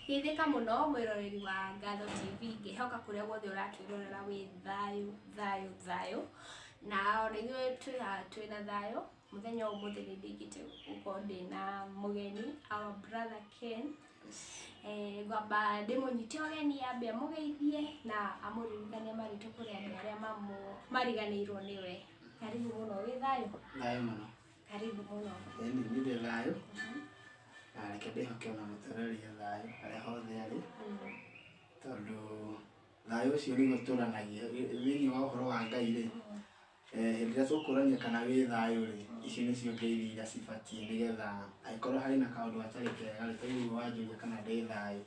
Geithĩka mũno mwĩroreri wa Ngatho TV, ngĩhoka kũrĩa guothe ũratwĩrorera wĩ thayũ thayũ thayũ, na ona ithuĩ twĩ haha twĩna thayũ. Mũthenya wa ũmũthĩ nĩ ndĩkĩtie gũkorwo ndĩna mũgeni, our brother Ken. Ngwamba ndĩmũnyite ũgeni ambe amũgeithie na amũririkanie marĩtwa kũrĩ andũ arĩa mariganĩirwo nĩwe. Karibu mũno, wĩ thayũ? Thayũ mũno. Karibu mũno. Ĩni niĩ ndĩ thayũ na reke ndĩhoke ona mũtũrĩre thayũ harĩa hothe arĩ, tondũ thayũ ũcio nĩguo tũranagia thĩinĩ wa ũhoro wa Ngai rĩ, hĩndĩ ĩrĩa tũkũrania kana wĩ thayũ rĩ, icio nĩcio ngeithi iria cibatiĩ nĩgetha angĩkorwo harĩ na kaũndũ gatarĩ kega rĩ, ta rĩu wanjũria kana ndĩ thayũ,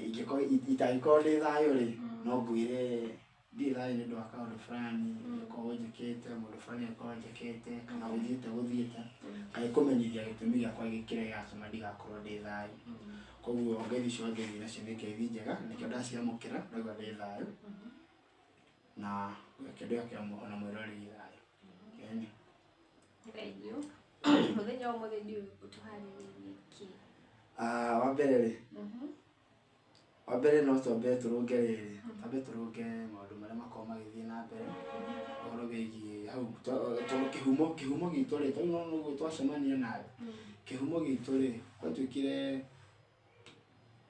ingĩkorwo itangĩkorwo ndĩ thayũ rĩ, no ngwĩre ndirĩ thayũ nĩ ũndũ wa kaũndũ fulani ũkorwo njĩkĩte, mũndũ fulani akorwo njĩkĩte, kana gũthiĩte gũthiĩte, ngagĩkũmenyithia gĩtũmi gĩakwa kĩrĩa gĩratũma ndigakorwo ndĩ thayũ. Koguo ngeithi icio wangeithi nacio nĩ ngeithi njega, nĩkĩo ndaciamũkĩra ndaigua ndĩ thayũ, na reke ndĩhoke ona mwĩroreri thayũ. Ĩni. Thengiũ. Mũthenya wa ũmũthĩ ndiũĩ ũtũharĩrĩirie kĩ. Wa mbere rĩ, wa mbere no twambe tũrũnge rĩrĩ, twambe tũrũnge maũndũ marĩa makoragwo magĩthiĩ na mbere ũhoro wĩgiĩ hau, tondũ kĩhumo gitũ rĩ, tarĩu nĩwona ũguo twacemania nawe, kĩhumo gitũ rĩ, gwatuĩkire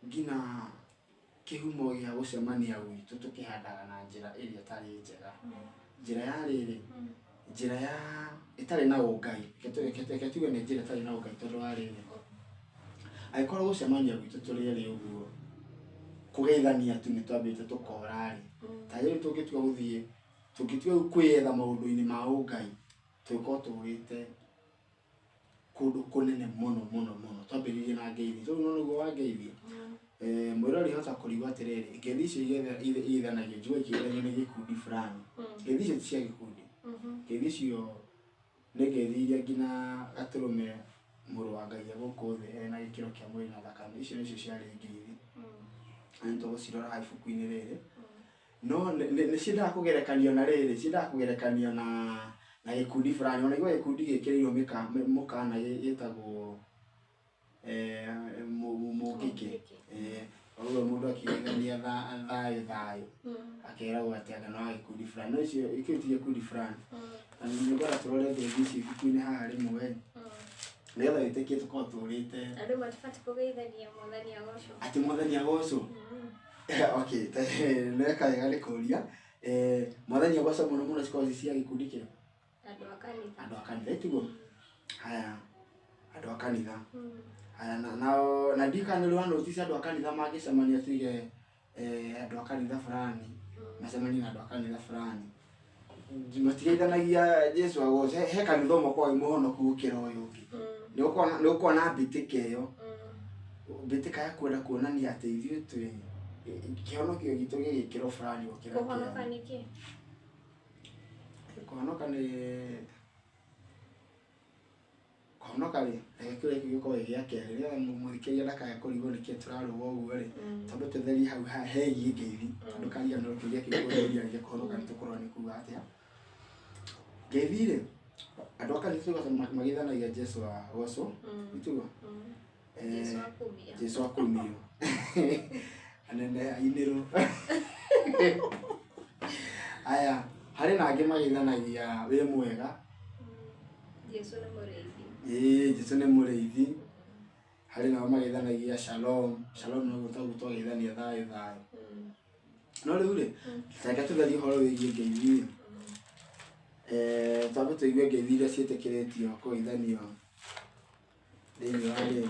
nginya kĩhumo gĩa gũcemania gwitũ tũkĩhandaga na njĩra ĩrĩa ĩtarĩ njega. Njĩra ya rĩrĩ, njĩra ya ĩtarĩ na ũngai, reke tuge nĩ njĩra ĩtarĩ na ũngai tondũ wa rĩrĩ, angĩkorwo gũcemania gwitũ tũrĩ erĩ ũguo, kũgeithania tu nĩ twambĩte tũkora rĩ, ta rĩu tũngĩtua gũthiĩ, tũngĩtua rĩu kwĩyetha maũndũ-inĩ ma ũngai, tũngĩkorwo tũrĩte kũndũ kũnene mũno mũno mũno, twambĩrĩirie na ngeithi, rĩu nĩwona ũguo wangeithia, mwĩrori ahota kũrigwo atĩrĩrĩ, ngeithi icio igeithanagio, njiguaga ikĩgeithanio nĩ gĩkundi fulani, ngeithi icio ti cia gĩkundi, ngeithi icio nĩ ngeithi iria nginya gatũrũme mũrũ wa Ngai e gũkũ thĩ ena gĩkĩro kĩa mwĩrĩ na thakame, icio nĩcio ciarĩ ngeithi, na nĩ tũgũcirora haha ibuku-inĩ rĩrĩ, no nĩ ciendaga kũgerekanio na rĩrĩ, ciendaga kũgerekanio na gĩkundi fulani, ona igua gĩkundi gĩkĩrĩirwo mũkana gĩtagwo mũngĩkĩ, ũguo mũndũ akĩgeithania thayũ thayũ, akeragwo atĩ anga nĩ wa gĩkundi fulani, no icio kĩu ti gĩkundi fulani, na nĩ ngwenda tũrore ngeithi ici ibuku-inĩ haha rĩmwe, nĩgetha wĩtĩkie tũkorwo tũrĩte Andũ matibatiĩ kũgeithania mwathani agocwo. Atĩ mwathani agocwo? Okay, nĩweka wega nĩ kũria. Mwathani agocwo mũno mũno cikoragwo ci cia gĩkundi kĩrĩkũ? Andũ a kanitha. Andũ a kanitha, tiguo? Haya, andũ a kanitha. Haya, nao na ndiũĩ kana nĩ ũrĩ wa notice andũ a kanitha mangĩcemania tuge andũ a kanitha fulani macemanie na andũ a kanitha fulani, matigeithanagia Jesũ agocwo, he kanitha ũmwe ũkoragwo wĩ mũhonoku gũkĩra ũyũ ũngĩ. Nĩ ũkoragwo na mbĩtĩka ĩyo, mbĩtĩka ya kwenda kuonania atĩ ithuĩ twĩ kĩhonokio gitũ gĩ gĩkĩro fulani gũkĩra kĩanyu. Kũhonoka nĩ kĩ? Kũhonoka nĩ kũhonoka rĩ, reke kĩũria kĩu gĩkorwo gĩ gĩa kerĩ nĩgetha mũthikĩrĩria ndakae kũrigwo nĩkĩ tũrarũga ũguo rĩ, twambe tũtherie hau hegiĩ ngeithi, ndũkariganĩrwo kĩũria kĩu ũkũria gĩa kũhonoka nĩ tũkũrora nĩ kuga atĩa. Ngeithi rĩ, andũ a kanitha tugaga mageithanagia Jesũ agocwo, nĩ tiguo? Jesũ akumio. Jesũ akumio. Anene ainĩrwo. Aya, harĩ na angĩ mageithanagia wĩ mwega. Jesũ nĩ mũrĩithi. Ĩĩ, Jesũ nĩ mũrĩithi. Harĩ nao mageithanagia shalom. Shalom noguo toguo twageithania thayũ thayũ. No rĩu rĩ, reke tũtherie ũhoro wĩgiĩ ngeithi rĩ. Twambe tũigue ngeithi iria ciĩtĩkĩrĩtio kũgeithanio thĩinĩ wa rĩrĩ,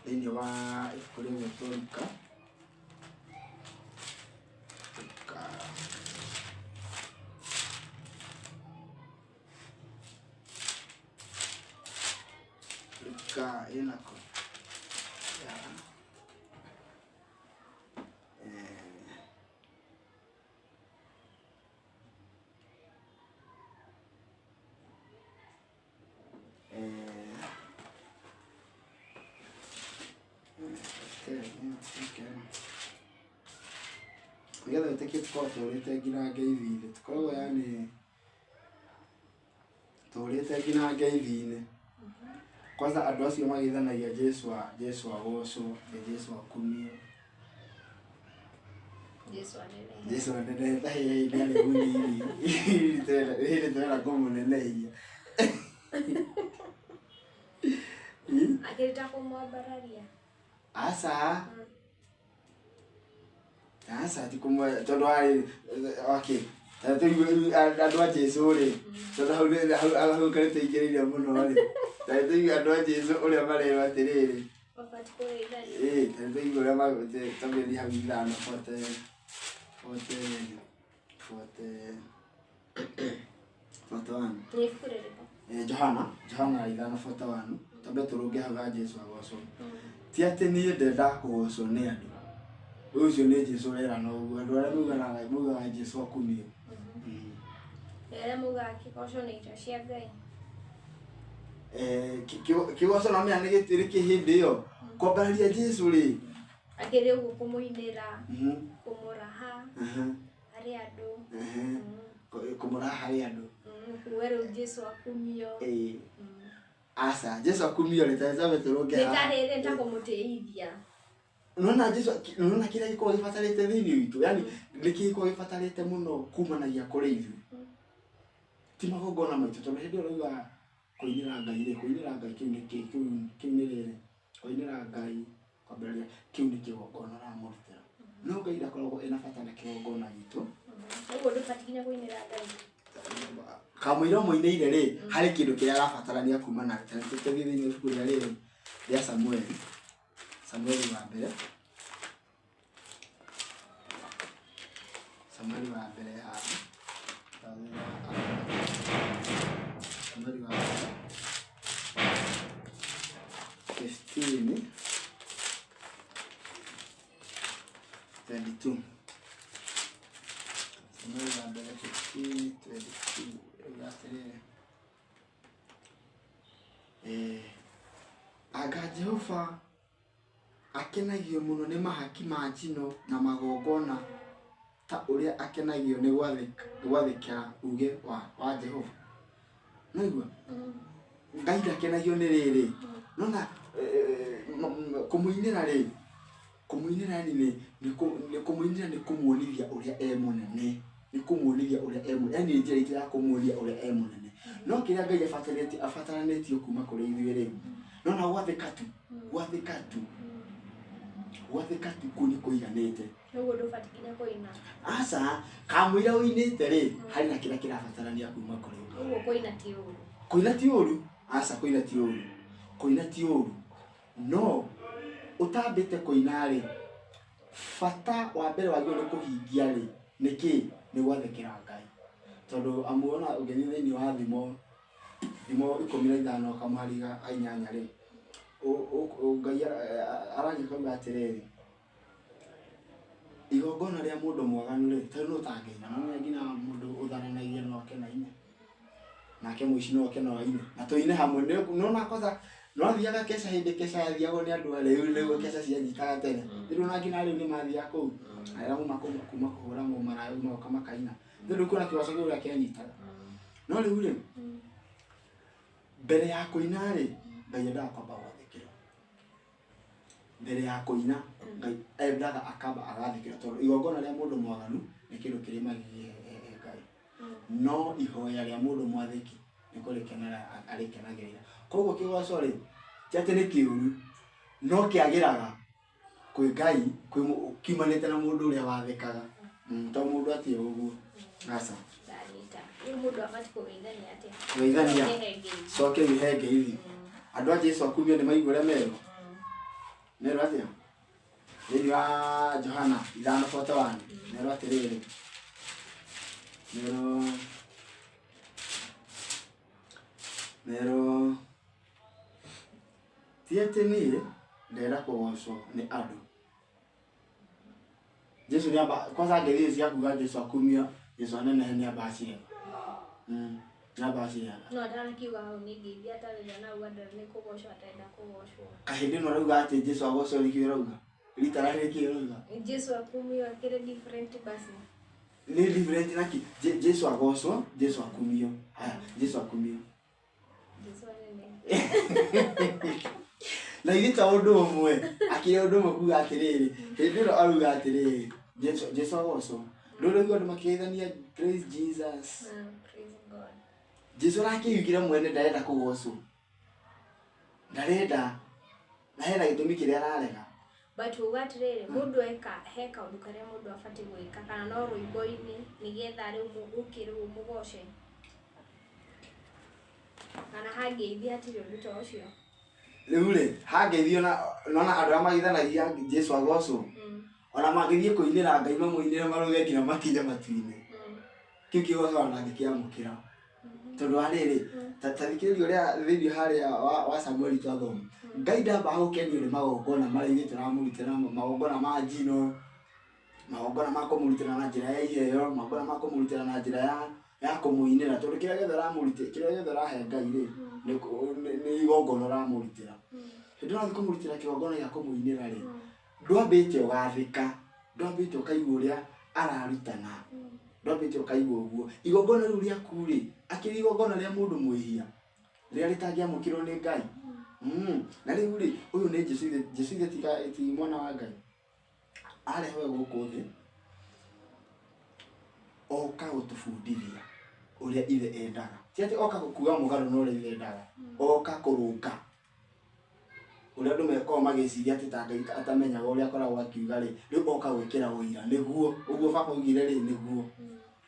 thĩinĩ wa ibuku rĩgwĩtwo Luka. Luka. Luka ĩna kũ? Ya. Nĩgetha wĩtĩkie tũkoragwo tũrĩte nginya ngeithi-inĩ, tũkoragwo yaani tũrĩte nginya ngeithi-inĩ. Kwanza andũ acio magĩthanagia Jesu Jesu agocwo, Jesu akumio. Jesu anenehe. Jesu anenehe ta hĩndĩ arĩ mũnini. Hĩndĩ tũrenda kũmũnenehia. Akĩrĩ ta kũmwambararia. Aca. Aca ti kũmwe tondũ warĩ okay. Ta tũigue andũ a Jesu rĩ, tondũ hau hau hau karĩ tũingĩrĩire mũno rĩ. Ta tũigue andũ a Jesu ũrĩa marerwo atĩrĩrĩ. Mabatiĩ kũgeithania. Ĩĩ, ta tũigue ũrĩa tũgĩthiĩ hau ithano forty forty forty 41. Nĩ ibuku rĩrĩkũ? Johana, Johana 5:41. Twambe tũrũnge hau ha Jesu agocwo. Ti atĩ niĩ ndenda kũgocwo nĩ andũ. Ũcio nĩ Jesu ũrerana ũguo. Andũ arĩa maugaga Jesu akumio. Arĩa maugaga kĩgoco nĩ irio cia Ngai. Kĩgoco no menya nĩ gĩtĩrĩ kĩ hĩndĩ ĩyo. Kwambararia Jesu rĩ. Akĩrĩ ũguo kũmũinĩra, kũmũraha harĩ andũ. Kũmũraha harĩ andũ. Kuga rĩu Jesu akumio. Aca, Jesu akumio rĩ, ta twambe tũrũnge Nĩ haha. ta rĩrĩ ta kũmũtĩithia. Nona Jesu, nona kĩrĩa gĩkoragwo gĩbatarĩte thĩinĩ witũ, yani nĩkĩ gĩkoragwo gĩbatarĩte mũno kumanagia kũrĩ ithuĩ. Ti magongona maitũ, tondũ hĩndĩ ĩyo ũrauga kũinĩra Ngai rĩ, kũinĩra Ngai kĩu nĩ kĩ, kĩu nĩ rĩrĩ, kũinĩra Ngai kwambĩrĩria kĩu nĩ kĩgongona ũramũrutĩra. No Ngai ndakoragwo ena bata na kĩgongona gitũ. Ũguo ndũbatiĩ nginya kũinĩra Ngai. Kamũira ũmũinĩire rĩ, harĩ kĩndũ kĩrĩa arabatarania kuma nawe. Ta reke tũthiĩ thĩinĩ wa ibuku rĩa rĩrĩ rĩa Samueli. Samueli wa mbere. Samueli wa mbere haha. Samueli wa mbere. 15 22. Samueli wa mbere 15 22. Ĩuga atĩrĩrĩ. Anga Jehova akenagio mũno nĩ mahaki ma njino na magongona ta ũrĩa akenagio nĩ gwathĩkĩra uge wa Jehova. Naigua? Ngai ndakenagio nĩ rĩrĩ. Nona kũmũinĩra rĩ, kũmũinĩra yani nĩ kũmũinĩra nĩ kũmuonithia ũrĩa e mũnene. Nĩ kũmuonithia ũrĩa e mũnene. Yani njĩra itũ ya kũmuonia ũrĩa e mũnene. No kĩrĩa Ngai abataranĩtio kuma kũrĩ ithuĩ rĩ, nona gwathĩka tu, gwathĩka tu, gwathĩka tu kũu nĩ kũiganĩte. Ũguo ndũbatiĩ nginya kũina. Aca, kamũira ũinĩte rĩ, harĩ na kĩrĩa kĩrabatarania kuma kũrĩ we. Ũguo kũina ti ũru. Kũina ti ũru? Aca, kũina ti ũru. Kũina ti ũru. No ũtambĩte kũina rĩ, bata wa mbere wagĩrĩirwo nĩ kũhingia rĩ, nĩ kĩ? Nĩ gwathĩkĩra Ngai. Tondũ amu ona ũngĩthiĩ thĩinĩ wa thimo, thimo 15 kamũhari ga 8 rĩ, Ngai aragia akauga atĩrĩrĩ, igongona rĩa mũndũ mwaganu rĩ, ta rĩu no ũtangĩina, no nginya mũndũ ũtharanagia no oke na aine. Nake mũici no oke no aine. Na tũine hamwe. Nĩwona kwanza, nĩwathiaga keca hĩndĩ keca yathiagwo nĩ andũ arĩu, nĩguo keca cianyitaga tene. Rĩu ona nginya rĩu nĩmathiaga kũu. Arĩa mauma kuma kũhũra mũmaraya magoka makaina. Rĩu ndũkuona kĩgoco kĩu ũrĩa kĩanyitaga. No rĩu rĩ, mbere ya kũina rĩ, Ngai endaga kwamba gwathĩkĩrwo. Mbere ya kũina, Ngai endaga akamba agathĩkĩrwo, tondũ igongona rĩa mũndũ mwaganu nĩ kĩndũ kĩrĩ magigi he Ngai. No ihoya rĩa mũndũ mwathĩki nĩ kũrĩkenera arĩkenagĩrĩra. Koguo kĩgoco rĩ, ti atĩ nĩ kĩũru, no kĩagĩraga kwĩ Ngai, kiumanĩte na mũndũ ũrĩa wathĩkaga. To mũndũ atĩ ũguo. Aca. Ndanyita. Rĩu mũndũ abatiĩ kũgeithania atĩa? Kũgeithania. Coke he ngeithi. Coke he ngeithi. Andũ a Jesu akumio nĩ maigua ũrĩa merwo. Merwo atĩa? Thĩinĩ wa Johana 5:41, merwo atĩrĩrĩ. Merwo ti atĩ niĩ ndenda kũgocwo nĩ andũ. Jesu nĩ amba, kwanza ngeithi cia kuga Jesu akumio, Jesu anenehe nĩ amba acirega. Nĩ amba acirega. No atanakiuga hau nĩ ngeithi atarĩ na auga nĩ kũgocwo atarenda kũgocwo. Kahĩndĩ ĩno ũrauga atĩ Jesu agocwo nĩkĩo ũrauga? Rita rĩa nĩkĩo ũrauga? Jesu akumio akĩrĩ different basi. Nĩ different na kĩ? Jesu agocwo, Jesu akumio. Haya, Jesu akumio. Jesu anene. Na ithe to ũndũ ũmwe akĩrĩ ũndũ ũmwe kuga atĩrĩrĩ hĩndĩ ĩno aruga atĩrĩrĩ Jesu Jesu agocwo ndũrĩguo andũ makĩgeithania praise Jesus. Praise God. Jesu arakĩiyugire mwene ndarenda kũgocwo ndarenda na hena gĩtũmi kĩrĩa ararega. But uga atĩrĩrĩ mũndũ eka he kaũndũ karĩa mũndũ abatiĩ gwĩka kana no rwĩmbo-inĩ nĩgetha rĩu ũkĩrĩ ũmũgoce kana hangĩithi hatirĩ ũndũ ta ũcio. Rĩu rĩ hangĩthiĩ ona nona andũ arĩa magithanagia Jesu agocwo ona mangĩthiĩ kũinĩra Ngai mamũinĩre maruge nginya makinye matu-inĩ kĩu kĩgoco ona ndangĩkĩamũkĩra tondũ wa rĩrĩ ta thikĩrĩria ũrĩa thĩinĩ harĩa wa Samueli twathoma Ngai ndambaga gũkenio nĩ magongona marĩa ithuĩ tũramũrutĩra magongona ma njino magongona ma kũmũrutĩra na njĩra ya iheo magongona ma kũmũrutĩra na njĩra ya kũmũinĩra tondũ kĩrĩa gĩothe ũramũrutĩra kĩrĩa gĩothe ũrahe Ngai rĩ nĩ igongona ũramũrutĩra hĩndĩ ĩrĩa ũrathiĩ kũmũrutĩra kĩgongona gĩa kũmũinĩra rĩ ndwambĩte ũgathĩka ndwambĩte ũkaigua ũrĩa ararutana ndwambĩte ũkaigua ũguo igongona rĩu rĩaku rĩ akĩrĩ igongona rĩa mũndũ mwĩhia rĩrĩa rĩtangĩamũkĩrwo nĩ Ngai. Na rĩu rĩ ũyũ nĩ Jesu ithe Jesu ithe ti mwana wa Ngai arehwo gũkũ thĩ oka gũtũbundithia ũrĩa ithe endaga ti atĩ oka gũkuga mũgarũ na ũrĩa ithe endaga oka kũrũnga ũrĩa andũ mekoragwo magĩciria atĩ ta Ngai atamenyaga ũrĩa akoragwo akiuga rĩ rĩu oka gwĩkĩra ũira nĩguo ũguo baba augire rĩ nĩguo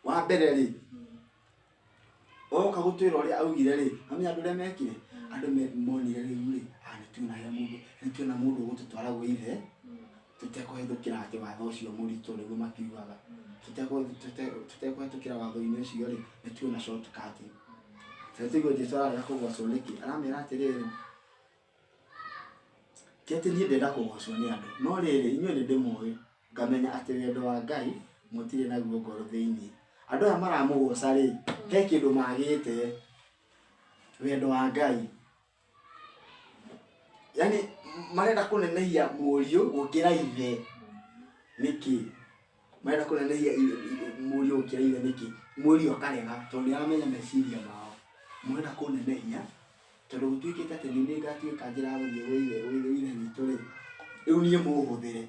wa mbere rĩ oka gũtwĩra ũrĩa augire rĩ amenya andũ ũrĩa mekire andũ monire rĩu rĩ nĩtuona he mũndũ nĩtuona mũndũ ũgũtũtwara gwĩ ithe tũtekũhĩtũkĩra atĩ watho ũcio mũritũ nĩguo makiugaga tũtekũhĩtũkĩra watho-inĩ ũcio rĩ nĩtuona shortcut. Tũigua Jesu ararega kũgocwo nĩkĩ aramera atĩrĩrĩ ti atĩ niĩ ndĩrenda kũgocwo nĩ andũ no rĩrĩ inyuĩ nĩ ndĩmũĩ ngamenya atĩ wendo wa Ngai mũtirĩ naguo ngoro thĩinĩ andũ aya maramũgoca rĩ he kĩndũ magĩte wendo wa Ngai yani marenda kũnenehia mũriũ gũkĩra ithe nĩkĩ marenda kũnenehia mũriũ gũkĩra ithe nĩkĩ mũriũ akarega tondũ nĩaramenya meciria mao marenda kũnenehia tondũ gũtuĩkĩte atĩ nĩ ngatuĩka njĩra ya gũthiĩ gwĩ ithe witũ rĩ rĩu niĩ mũhũthĩre.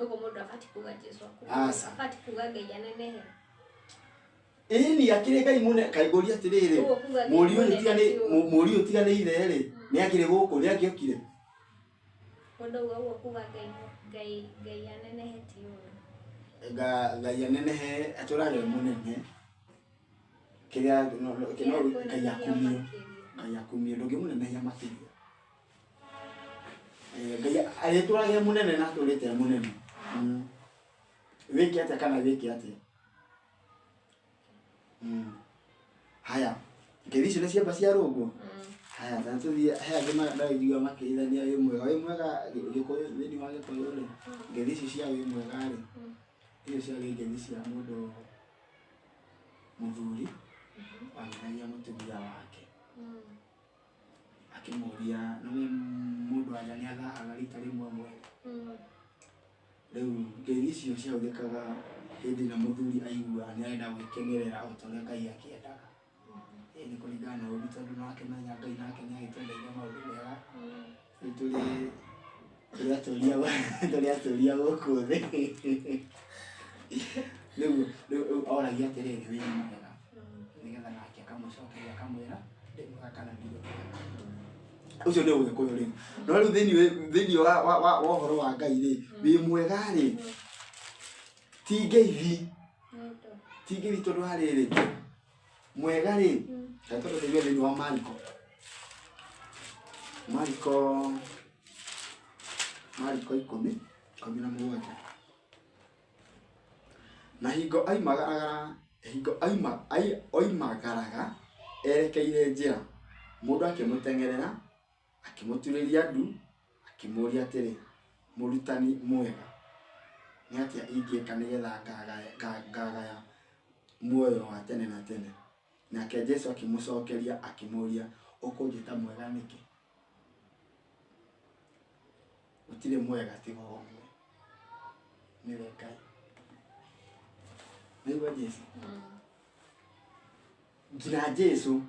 Ũguo mũndũ abatiĩ kuga Jesu Aca. abatiĩ kuga Ngai anenehe. Ĩni akĩrĩ Ngai mũnene kaĩ ngũria atĩrĩrĩ Ũguo kuga Ngai mũriũ ũyũ mũnene tiga nĩ ti ũũru. mũriũ ũyũ tiga nĩ ithe rĩ nĩ akĩrĩ gũkũ nĩ angĩokire. Mũndũ auga ũguo kuga Ngai Ngai anenehe ti ũũru. Ngai anenehe atũrage mũnene kĩrĩa no Ngai akumio Ngai akumio ndũngĩmũnenehia makĩria. Ngai arĩtũrage mũnene na atũrĩte mũnene. Wĩke atĩa kana wĩke atĩa. Haya ngeithi icio nĩ ciamba cia rũngwo. Haya ta tũthiĩ he angĩ ndagĩigua makĩgeithania wĩ mwega wĩ mwega Gĩkũyũ thĩinĩ wa Gĩkũyũ rĩ ngeithi icio cia wĩ mwega rĩ icio ciarĩ ngeithi cia mũndũ mũthuri wageithagia mũtumia wake akĩmũria nĩwe mũndũ wa nja nĩathahaga rita rĩmwe mweri. Rĩu ngeithi icio ciahũthĩkaga hĩndĩ ĩrĩa mũthuri aigua nĩarenda gwĩkenerera o ta ũrĩa Ngai akĩendaga. Nĩ kũringana na ũru tondũ nĩwakĩmenya Ngai nake nĩagĩtwendeire maũndũ mega rĩu tũrĩ atũria gũkũ thĩ rĩu oragia atĩrĩrĩ wĩ mwega nĩgetha nake akamũcokeria akamwĩra ndĩ mwega kana ndirĩ mwega. Ũcio nĩ Ũgĩkũyũ rĩu no rĩu thĩinĩ wa ũhoro wa Ngai rĩ wĩ mwega rĩ ti ngeithi tondũ wa rĩrĩ mwega rĩ reke tondũ tũigue thĩinĩ wa Mariko Mariko 10:17 na hingo oimagaraga erekeire njĩra mũndũ akĩmũteng'erera akĩmũturĩria ndu akĩmũũria atĩrĩ mũrutani mwega nĩ atĩa ingĩka nĩgetha ngagaya muoyo wa tene na tene? Nake Jesu akĩmũcokeria akĩmũũria ũkũnjĩta mwega nĩkĩ? Gũtirĩ mwega tiga o ũmwe nĩwe Ngai. Nĩigua Jesu nginya Jesu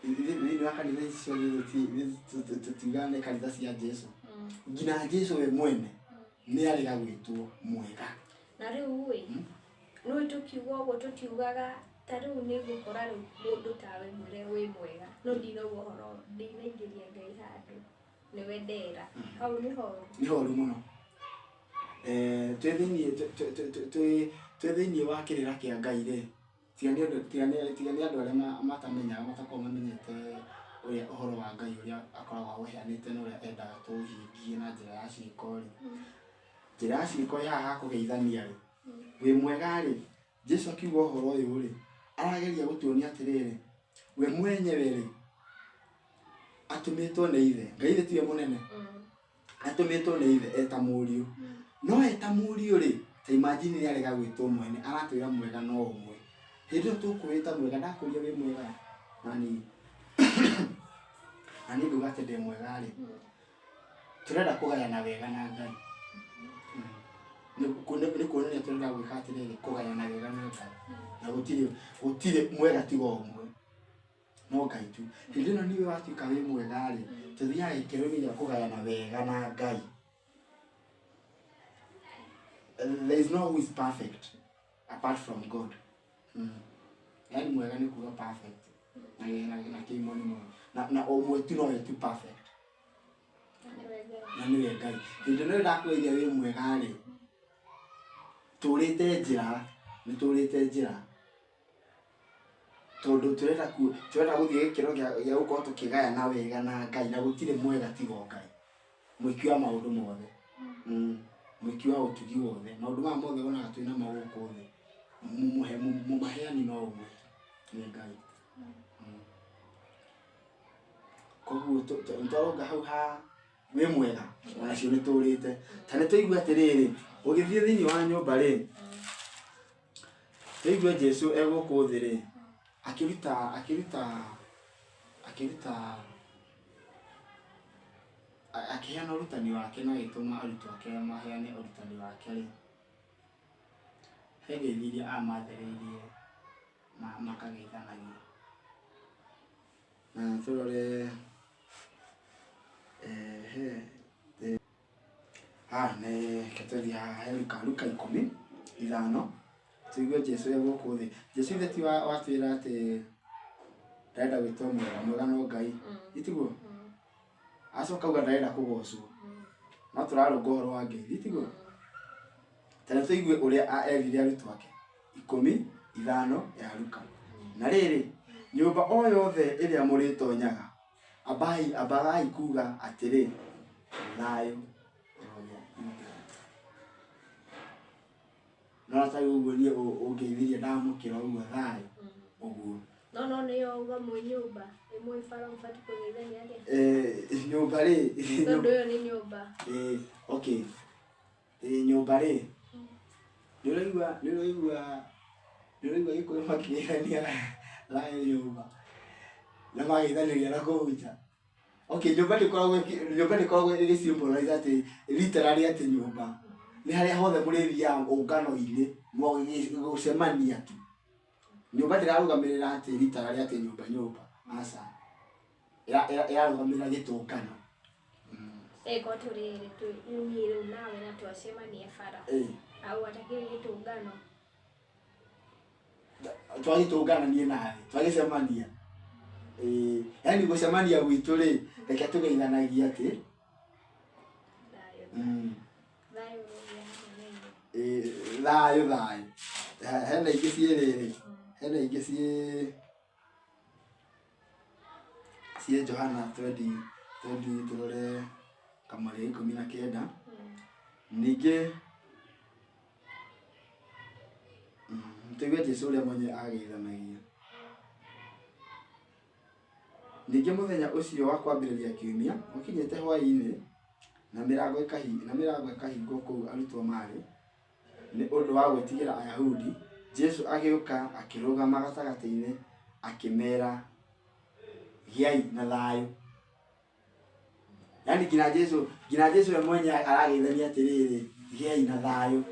Thĩinĩ wa kanitha ici ciothe tũtiugaga nĩ kanitha cia Jesu. Nginya Jesu we mwene nĩ arega gwĩtwo mwega. Na rĩu ĩ, nĩ tũkiuga ũguo tũtiugaga ta rĩu nĩ ngũkora rĩu mũndũ tawe mwĩre wĩ mwega, no ndinauga ũhoro ndinaingĩria Ngai handũ nĩwe ndera hau nĩ horu. Nĩ horu mũno. Twĩ thĩinĩ twĩ thĩinĩ wa kĩrĩra kĩa Ngai rĩ, tiga nĩ andũ tiga nĩ andũ arĩa matamenyaga, matakoragwo mamenyete ũrĩa ũhoro wa Ngai ũrĩa akoragwo aũheanĩte na ũrĩa endaga tũũhingie na njĩra ya ciĩko rĩ. Njĩra ya ciĩko ĩ haha ha kũgeithania rĩ, wĩ mwega rĩ, Jesu akiuga ũhoro ũyũ rĩ, arageria gũtuonia atĩrĩrĩ, we mwenyewe rĩ, atũmĩtwo nĩ ithe. Ngai ithe tiwe mũnene? Atũmĩtwo nĩ ithe eta mũriũ. No eta mũriũ rĩ, ta imagine nĩ arega gwĩtwo mwene, aratwĩra mwega no ũmwe. Hĩndĩ ĩyo tũkwĩta mwega, ndakũria wĩ mwega, nani na niĩ ngauga atĩ ndĩ mwega rĩ, tũrenda kũgayana wega na Ngai. Nĩ kuonania tũrenda gwĩka atĩrĩrĩ, kũgayana wega na Ngai. Na gũtirĩ gũtirĩ mwega tiga ũmwe, no Ngai tu. Hĩndĩ ĩno niwe watuĩka wĩ mwega rĩ, tũthiaga gĩkĩro-inĩ gĩa kũgayana wega na Ngai. There is no who is perfect apart from God. Yani mwega nĩ kuga perfect na kĩmonimoni na ũmwe tu nowe tu perfect, na nĩwe Ngai. Hĩndĩ ĩno ndakwĩrire wĩ mwega rĩ, tũrĩte njĩra, nĩ tũrĩte njĩra tondũ tũrenda tũrenda gũthiĩ gĩkĩro gĩa gũkorwo tũkĩgayana wega na Ngai, na gũtirĩ mwega tiga o Ngai, mwĩki wa maũndũ mothe, mwĩki wa ũtugi wothe. Maũndũ maya mothe wonaga twĩ namo gũkũ thĩ, mũmaheani no ũmwe, nĩ Ngai. Koguo nĩtwarũnga hau ha wĩ mwega, onacio nĩ tũrĩte. Ta nĩ tũigue atĩrĩrĩ, ũgĩthiĩ thĩinĩ wa nyũmba rĩ, tũigue Jesu e gũkũ thĩ rĩ, akĩruta akĩruta akĩruta akĩheana ũrutani wake na agĩtũma arutwo ake maheane ũrutani wake rĩ, he ngeithi iria amathĩrĩirie makageithanagia. Na tũrore he haha nĩ reke tũthiĩ haha he Luka, Luka 15, tũigue Jesu e gũkũ thĩ. Jesu ithe ti watwĩra atĩ ndarenda gwĩtwo mwega, mwega no Ngai, itiguo? Acoka auga ndarenda kũgocwo, no tũrarũnga ũhoro wa ngeithi, tiguo? Ta reke tũigue ũrĩa erire arutwo ake 15 ya Luka. Na rĩrĩ, nyũmba o yothe ĩrĩa mũrĩtonyaga, ambai ambagai kuga atĩrĩ, thayũ ũrogĩa nyũmba ĩno. No ta rĩu ũguo niĩ ũngeithirie ndamũkĩra ũguo thayũ ũguo. No nĩyo uga mwĩ nyũmba ĩmwe bara mũbatiĩ kũgeithania atĩa? Nyũmba rĩ, tondũ ĩyo nĩ nyũmba. Okay, nyũmba rĩ, nĩ ũraigua Gĩkũyũ makĩgeithania thayũ nyũmba na mageithanĩria na kũu nja. Okay, nyũmba ndĩkoragwo ĩgĩ symbolize atĩ literally atĩ nyũmba nĩ harĩa hothe mũrĩthiaga ũngano-inĩ gũcemania tu. Nyũmba ndĩrarũgamĩrĩra atĩ literally atĩ nyũmba nyũmba, aca, ĩrarũgamĩrĩra gĩtũngano. Ĩko tũrĩrĩ niĩ rĩu nawe na twacemania bara au atakĩrĩ gĩtũngano. Twagĩtũngana niĩ nawe twagĩcemania, yani gũcemania gwitũ rĩ, reke tũgeithanagie atĩ thayũ. Thayũ ũrogĩa hamwe na inyuĩ. Thayũ thayũ. Hena ingĩ ciĩ rĩrĩ, hena ingĩ ciĩ Johana twendi twendi, tũrore kamũhari ga 19. Ningĩ tũigue Jesu ũrĩa mwenye ageithanagia. Ningĩ mũthenya ũcio wa kwambĩrĩria kiumia gũkinyĩte hwaĩ-inĩ, na mĩrango ĩkahingwo kũu arutwo marĩ, nĩ ũndũ wa gwĩtigĩra Ayahudi, Jesu agĩũka akĩrũgama gatagatĩ-inĩ akĩmeera, gĩai na thayũ. Yani nginya Jesu we mwenye arageithania atĩrĩrĩ, gĩai na thayũ,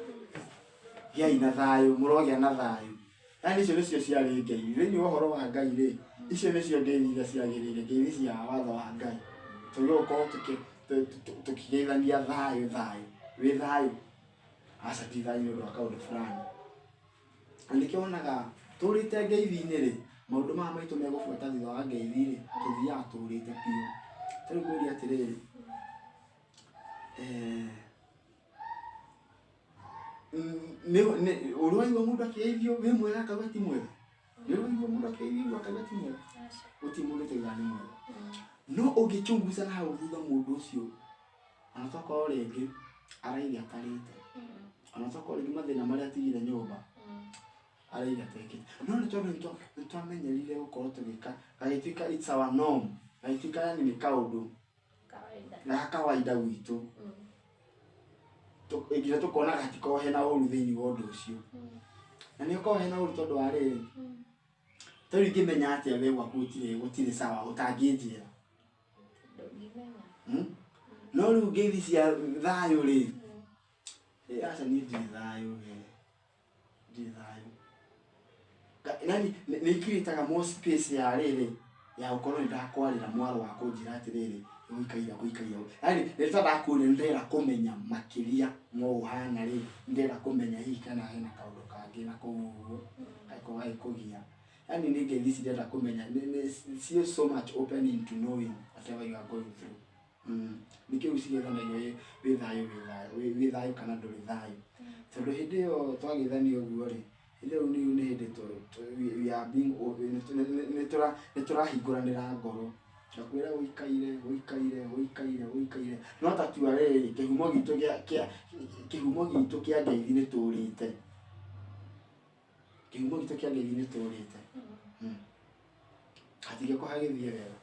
gĩai na thayũ, mũrogĩa na thayũ. Yani icio nĩcio ciarĩ ngeithi thĩinĩ wa ũhoro wa Ngai rĩ. Icio nĩcio ngeithi iria ciagĩrĩire, ngeithi cia watho wa Ngai. Tũgĩrĩirwo gũkorwo tũkĩgeithania thayũ thayũ, wĩ thayũ, aca ti thayũ nĩ ũndũ wa kaũndũ fulani. Na nĩkĩo wonaga tũrĩte ngeithi-inĩ rĩ, maũndũ maya maitũ megũbuata thutha wa ngeithi rĩ, tũthiaga tũrĩte biũ. Ta rĩu ngũrie atĩrĩrĩ, ũrĩ waigua mũndũ akĩgeithio wĩ mwega akauga ti mwega? Nĩ ũrĩ waigua mũndũ akĩgeithio akauga ti mwega? Gũtirĩ mũndũ ũtaugaga nĩ mwega. No ũngĩchunguza na hau thutha mũndũ ũcio, ona tokorwo rĩngĩ araiga atarĩte, ona tokorwo rĩngĩ mathĩna marĩa atigire nyũmba araiga atekĩte. No nĩ tondũ nĩ twamenyerire gũkorwo tũgĩka, gagĩtuĩka it's our norm, gagĩtuĩka yani nĩ kaũndũ ga kawaida gwitũ. Nginya tũkona hatikoragwo hena ũru thĩinĩ wa ũndũ ũcio. Na nĩ ũkoragwo hena ũru tondũ wa rĩrĩ, ta rĩu ingĩmenya atĩa we gwaku gũtirĩ sawa ũtangĩnjĩra? No rĩu ngeithi cia thayũ rĩ, aca niĩ ndirĩ thayũ we, ndirĩ thayũ. Yani nĩ icreataga more space ya rĩrĩ, ya gũkorwo nĩ ndakwarĩra mwaro wa kũnjĩra atĩrĩrĩ, gũikaire gũikaire. Yani nĩ ta ndakũria nĩ ndĩrenda kũmenya makĩria ma ũhana rĩ, nĩ ndĩrenda kũmenya hihi kana hena kaũndũ kangĩ na kũu ũguo gagĩkorwo gagĩkũgia. Yani nĩ ngeithi ici ndĩrenda kũmenya, nĩ so much open into knowing whatever you are going through. Nĩkĩo rĩu cigeithanagia wĩ thayũ wĩ thayũ, wĩ thayũ kana ndũrĩ thayũ. Tondũ hĩndĩ ĩyo twageithania ũguo rĩ, hĩndĩ ĩyo nĩ hĩndĩ we are being nĩ tũrahingũranĩra ngoro. Ngakwĩra ũikaire ũikaire ũikaire ũikaire, no ta tua rĩrĩ, kĩhumo gitũ kĩa kĩhumo gitũ kĩa ngeithi nĩ tũrĩte. Kĩhumo gitũ kĩa ngeithi nĩ tũrĩte. Hatingĩkorwo hagĩthiĩ wega.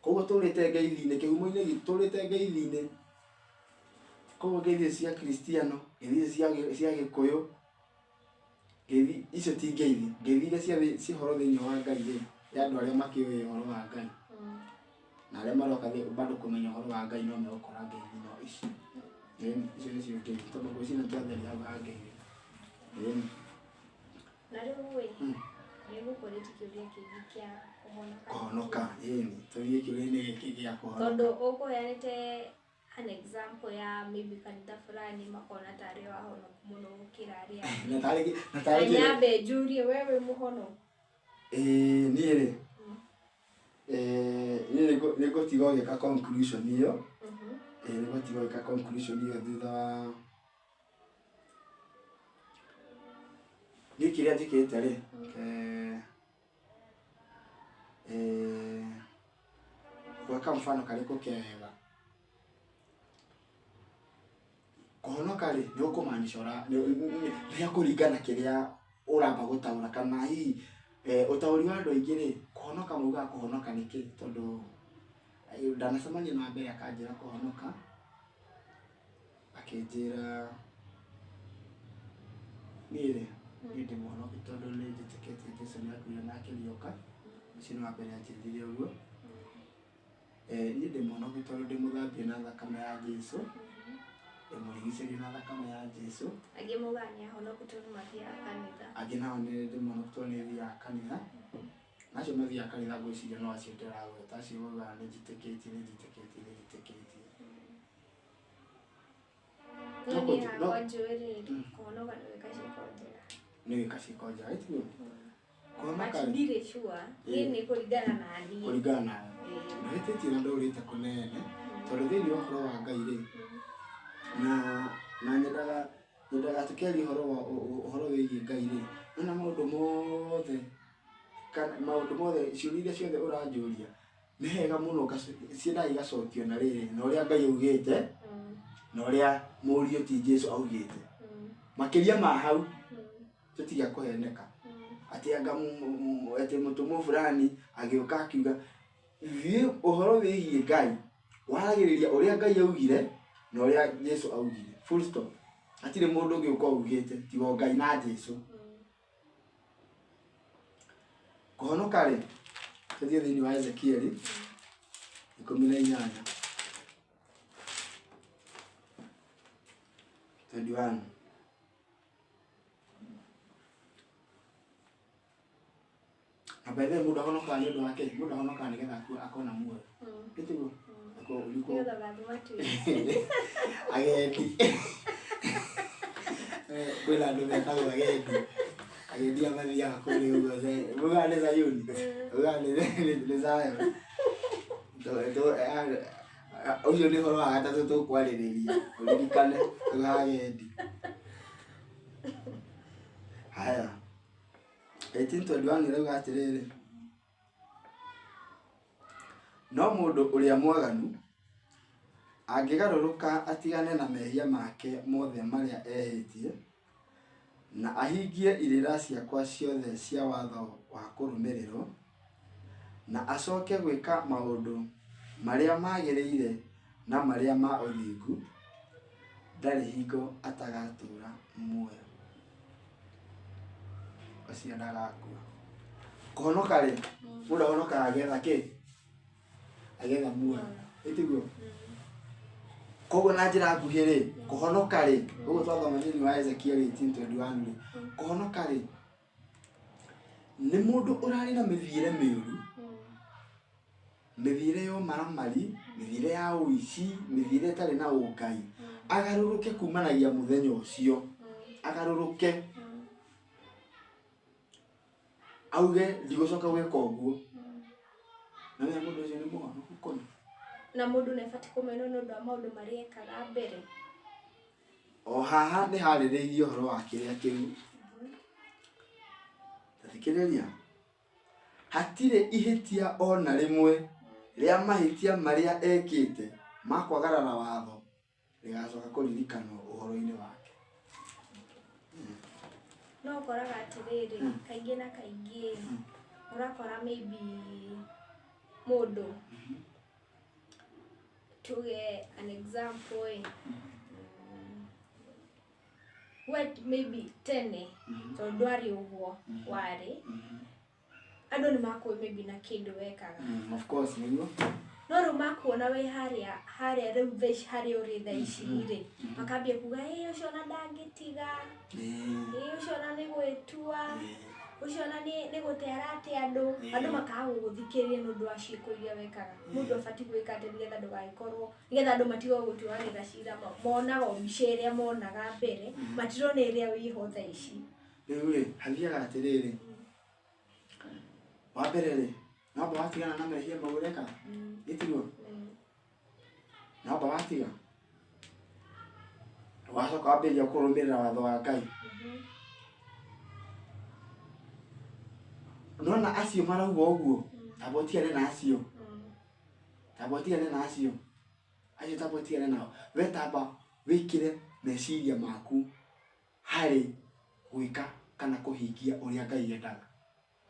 Koguo tũrĩte ngeithi-inĩ, kĩhumo-inĩ gitũ tũrĩte ngeithi-inĩ. Koguo ngeithi cia Kristiano, ngeithi cia Gĩkũyũ, ngeithi icio ti ngeithi. Ngeithi iria cia ũhoro thĩinĩ wa Ngai rĩ, ya andũ arĩa makĩũĩ ũhoro wa Ngai. Na arĩa maroka bado kũmenya ũhoro wa Ngai no megũkora ngeithi no ici. Ĩni, icio nĩcio ngeithi. Tondũ ngwĩciria nĩ twatheria hau ha ngeithi. Ĩni. Na rĩu ĩ, nĩ ngũkũrĩtie kĩũria kĩngĩ kĩa kũhonoka. Kũhonoka, ĩni. Tũthiĩ kĩũria-inĩ gĩkĩ gĩa kũhonoka. Tondũ ũkũheanĩte an example ya maybe kanitha fulani makona tarĩ o ahonoku mũno gũkĩra arĩa angĩ. Na tarĩ Na nyambe njurie we wĩ mũhonoku? Ĩĩ niĩ rĩ, niĩ nĩ ngũtiga ũgĩka conclusion ĩyo. Ĩĩ nĩ ngũtiga ũgĩka conclusion ĩyo thutha wa niĩ kĩrĩa njĩkĩte rĩ, gweka mfano karĩkũ kega. Kũhonoka rĩ, nĩ ũkũmaanisha nĩ kũringana kĩrĩa ũramba gũtaũra kana hihi ũtaũri wa andũ aingĩ rĩ, kũhonoka maugaga kũhonoka nĩ kĩ? Tondũ ndanacemania na mbere akanjĩra kũhonoka, akĩnjĩra niĩ rĩ, niĩ ndĩ mũhonoku tondũ nĩ njĩtĩkĩtie Jesũ nĩ akuire na akĩriũka. Ũcio nĩ wa mbere anjĩrire ũguo. Niĩ ndĩ mũhonoku tondũ ndĩmũthambie na thakame ya Jesũ, ndĩmũrigicĩrie na thakame ya Jesũ. Angĩ maugaga nĩ ahonoku tondũ mathiaga kanitha. Angĩ nao nĩ ndĩ mũhonoku tondũ nĩ thiaga kanitha. Na acio mathiaga kanitha ngwĩciria no acio ndĩragweta, acio maugaga nĩ njĩtĩkĩtie, nĩ njĩtĩkĩtie, nĩ njĩtĩkĩtie. No niĩ hakwa njũĩ rĩ, kũhonoka nĩ gwĩka ciĩko njega. Nĩ gwĩka ciĩko njega, ĩtiguo? Kũhonoka But ndirĩ sure, niĩ nĩ kũringana na niĩ. Kũringana nawe. Ndũhĩtĩtie na ndũrĩte kũnene, tondũ thĩinĩ wa ũhoro wa Ngai rĩ, na nyendaga tũkĩaria ũhoro wa ũhoro wĩgiĩ Ngai rĩ, nona maũndũ mothe, kana maũndũ mothe, ciũria iria ciothe ũranjũria, nĩ hega mũno ciendaga igacokio na rĩrĩ, na ũrĩa Ngai augĩte, na ũrĩa mũriũ ti Jesũ augĩte. Makĩria ma hau, tũtiga kũheneka. Atĩ anga atĩ mũtũmwo fulani agĩũka akiuga, thiĩ ũhoro wĩgiĩ Ngai, waragĩrĩria ũrĩa Ngai augire na ũrĩa Jesũ augire. Full stop. Hatirĩ mũndũ ũngĩ ũkorwo augĩte tiga o Ngai na Jesũ. Kũhonoka rĩ, tũthiĩ thĩinĩ wa Ezekieli 18. 21. Na by the way mũndũ ahonokaga nĩ ũndũ wa kĩ? Mũndũ ahonokaga nĩgetha akona muoyo. Gĩtiguo? Nĩkuo Nĩgetha ũgathiĩ matu-inĩ. Agendi. Kwĩna andũ metagwo agendi. Agendi aya mathiaga kũrĩa ũguo mugaga nĩ Zayuni. Mugaga nĩ Zion. Ũcio nĩ ũhoro wa gatatũ tũkwarĩrĩria. Ũririkane tuga agendi. Haya. 18:21 ĩrauga atĩrĩrĩ, no mũndũ ũrĩa mwaganu angĩgarũrũka atigane na mehia make mothe marĩa ehĩtie, na ahingie irĩra ciakwa ciothe cia watho wa kũrũmĩrĩrwo, na acoke gwĩka maũndũ marĩa magĩrĩire na marĩa ma ũthingu, ndarĩ hingo atagatũũra muoyo. Ũcio ndagakua. Kũhonoka rĩ, mũndũ ahonokaga agĩetha kĩ? Agĩetha muoyo. Ĩtiguo? Koguo na njĩra nguhĩ rĩ, kũhonoka rĩ, ũguo twathoma thĩinĩ wa Ezekiel 18:21 rĩ, kũhonoka rĩ, nĩ mũndũ ũrarĩ na mĩthiĩre mĩũru, mĩthiĩre ya ũmaramari, mĩthiĩre ya ũici, mĩthiĩre ĩtarĩ na ũngai, agarũrũke kumanagia mũthenya ũcio, agarũrũke auge ndigũcoka gwĩka ũguo. Na wee mũndũ ũcio nĩ mũhonoku kũna. Na mũndũ nĩ abatiĩ kũmenwo nĩ ũndũ wa maũndũ marĩa ekaga mbere. O haha nĩ harĩrĩirie ũhoro wa kĩrĩa kĩu. Ta thikĩrĩria. Hatirĩ ihĩtia ona rĩmwe rĩa mahĩtia marĩa ekĩte ma kwagarara watho rĩgacoka kũririkanwo ũhoro-inĩ wake. No ũkoraga atĩrĩrĩ, kaingĩ na kaingĩ ũrakora maybe mũndũ, tuge an example ĩ, we maybe tene tondũ ndwarĩ ũguo warĩ, andũ nĩ makũĩ maybe na kĩndũ wekaga. Of course nĩguo. No rĩu makuona wĩ harĩa harĩa rĩu thaa ici harĩa ũrĩ thaa ici rĩ, makambia kuga ĩ ũcio ona ndangĩtiga, ĩ ũcio ona nĩ gwĩtua, ũcio ona nĩ gũte arate andũ, andũ makaga gũgũthikĩrĩria nĩ ũndũ wa ciĩko iria wekaga. Mũndũ abatiĩ gwĩka atĩa nĩgetha ndũgagĩkorwo, nĩgetha andũ matige gũgũtuanĩra cira, monaga o mbica ĩrĩa monaga mbere, matirona ĩrĩa wĩho thaa ici. Rĩu rĩ, hathiaga atĩrĩrĩ, wa mbere rĩ, namba watigana na mehia mau ũreka, gĩtiguo? Namba watiga, wacoka wambĩrĩria kũrũmĩrĩra watho wa Ngai. Nona acio marauga ũguo, tamba ũtigane na acio, tamba ũtigane na acio, acio tamba ũtigane nao. We tamba wĩkĩre meciria maku harĩ gwĩka kana kũhingia ũrĩa Ngai endaga.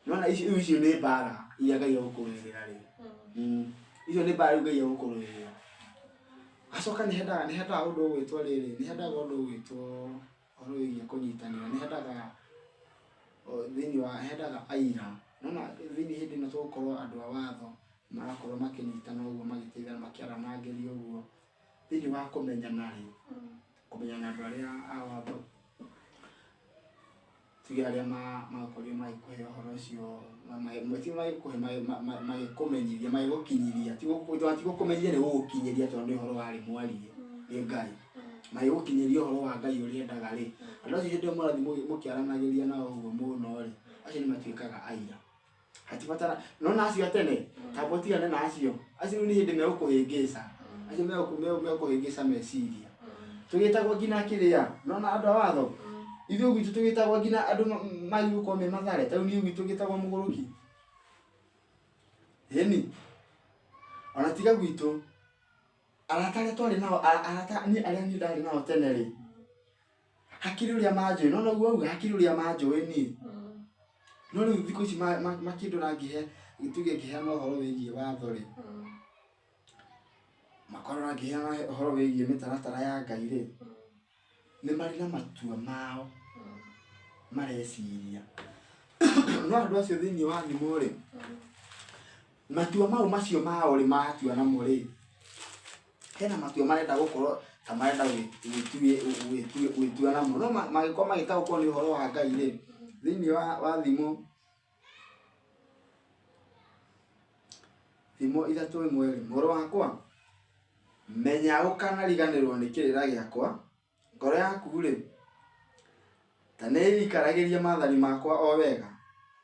Nona icio icio nĩ mbara iria Ngai egũkũrũĩrĩra rĩu. Icio nĩ mbara rĩu Ngai egũkũrũĩrĩra. Acoka nĩ hendaga ũndũ ũgwĩtwo rĩrĩ, nĩ hendaga ũndũ ũgwĩtwo ũhoro wĩgiĩ kũnyitanĩra, nĩ hendaga thĩinĩ wa hendaga aira. Nona thĩinĩ hĩndĩ ĩno tũgũkorwo andũ a watho marakorwo makĩnyitana ũguo magĩteithana makĩaranangĩria ũguo thĩinĩ wa kũmenyana rĩ, kũmenyana andũ arĩa a watho, tuge arĩa makorirwo magĩkũhe ũhoro ũcio, ti magĩkũhe, magĩkũmenyithia, magĩgũkinyithia, ti gũkũmenyithia nĩ gũgũkinyĩria tondũ nĩ ũhoro warĩ mwarie nĩ Ngai. Magĩgũkinyĩria ũhoro wa Ngai ũrĩa endaga rĩ, andũ acio hĩndĩ ĩyo mũrathiĩ mũkĩaranagĩria nao ũguo mũno rĩ, acio nĩ matuĩkaga aira. Hatibatara, nona acio a tene, tamba ũtigane na acio. Acio rĩu nĩ hĩndĩ megũkũhĩngĩca. Acio megũkũhĩngĩca meciria. Tũgĩtagwo nginya kĩrĩa, nona andũ a watho, ithuĩ gwitũ tũgĩtagwo nginya andũ magĩrĩirwo gũkorwo me mathare, ta rĩu niĩ gwitũ ngĩtagwo mũgũrũki. Ĩni, ona tiga gwitũ, arata arĩa twarĩ nao, arata niĩ arĩa niĩ ndarĩ nao tene rĩ, hakĩrĩ ũrĩa manjũĩ, nona ũguo auga hakĩrĩ ũrĩa manjũĩ niĩ. No rĩu thikũ ici makĩndora ngĩhe, tuge ngĩheana ũhoro wĩgiĩ watho rĩ, makorora ngĩheana ũhoro wĩgiĩ mĩtaratara ya Ngai rĩ, nĩ marĩ na matua mao mareciria. No andũ acio thĩinĩ wa thimũ rĩ, matua mau macio mao rĩ matua namo rĩ, hena matua marenda gũkorwo ta marenda gwĩtua namo, no mangĩkorwo magĩtaũkwo nĩ ũhoro wa Ngai rĩ, thĩinĩ wa thimũ Thimo 3:1 rĩ, mũrũ wakwa menya ũkanariganĩrwo nĩ kĩrĩra gĩakwa, ngoro yaku rĩ ta nĩĩikaragĩrie maathani makwa o wega,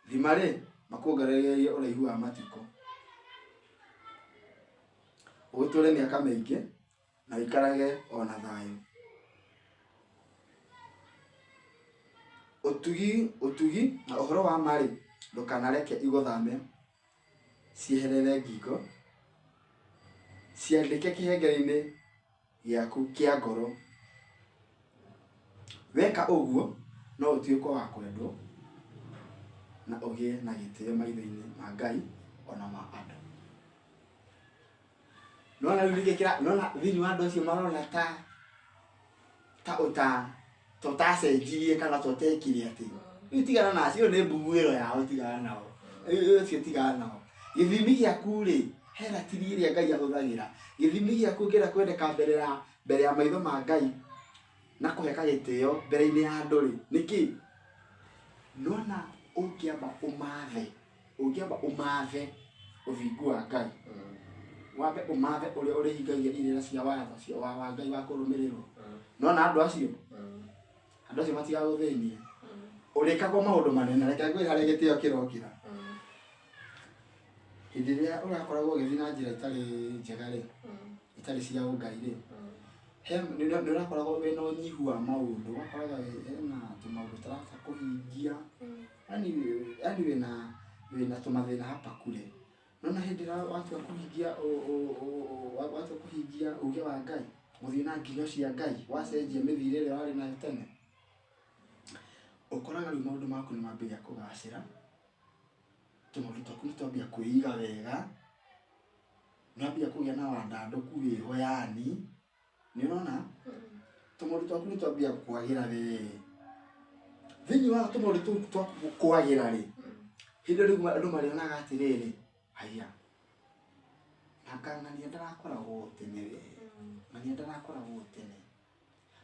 thima rĩ makuongererie ũraihu wa matukũ, ũgĩtũre mĩaka mĩingĩ na ũikarage ona thayũ. Ũtugi na ũhoro wa ma rĩ, ndũkanareke igũthame cieherere ngingo, ciandĩke kĩhengere-inĩ gĩaku kĩa ngoro. Weka ũguo no ũtuĩke wa kwendwo na ũgĩe na gĩtĩo maitho-inĩ ma Ngai ona ma andũ. Nona rĩu nĩkĩ kĩra nona thĩinĩ wa andũ acio marona ta ta ũta ta ũtacenjirie kana ta ũtekire atĩ. Rĩu tigana na acio nĩ mbuguĩro yao, tigana nao. Rĩu acio tigana nao. Gĩthimi gĩaku rĩ, he ratiri ĩrĩa Ngai ahũthagĩra. Gĩthimi gĩaku ũngĩenda kwendeka mbere ya maitho ma Ngai na kũheka gĩtĩo mbere-inĩ ya andũ rĩ, nĩkĩ? Nona ũngĩamba ũmathe ũthingu wa Ngai, wambe ũmathe ũrĩa ũrĩhingagia irĩra cia watho cia wa Ngai wa kũrũmĩrĩrwo. Nona andũ acio matigagũthĩnie, ũrĩkagwo maũndũ manene. Reke ngwĩre harĩa gĩtĩo kĩrokĩra. Hĩndĩ ĩrĩa ũrakoragwo ũgĩthiĩ na njĩra itarĩ njega rĩ, itarĩ cia ũngai rĩ, nĩ ũrakoragwo wĩna ũnyihu wa maũndũ, ũgakoraga hena tũmaũndũ ũtarahota kũhingia, yani wĩna tũmathĩna hapa kure. Nona hĩndĩ ĩrĩa watua kũhingia watua kũhingia uge wa Ngai, gũthiĩ na nginyo cia Ngai, wacenjia mĩthiĩre ĩrĩa warĩ nayo tene, ũkoraga rĩu maũndũ maku nĩ mambĩrĩria kũgacĩra, tũmaũndũ twaku nĩ twambia kwĩiga wega, nĩ wambia kũgĩa na wandandũku wĩho, yani nĩ ũrona tũmaũndũ twaku nĩ twambia kwagĩra wee. Thĩinĩ wa tũmaũndũ tũu twaku kwagĩra rĩ, hĩndĩ ĩyo rĩu andũ marĩonaga atĩrĩrĩ, haiya, anga ng'ania ndarakoragwo tene we, ng'ania ndarakoragwo tene.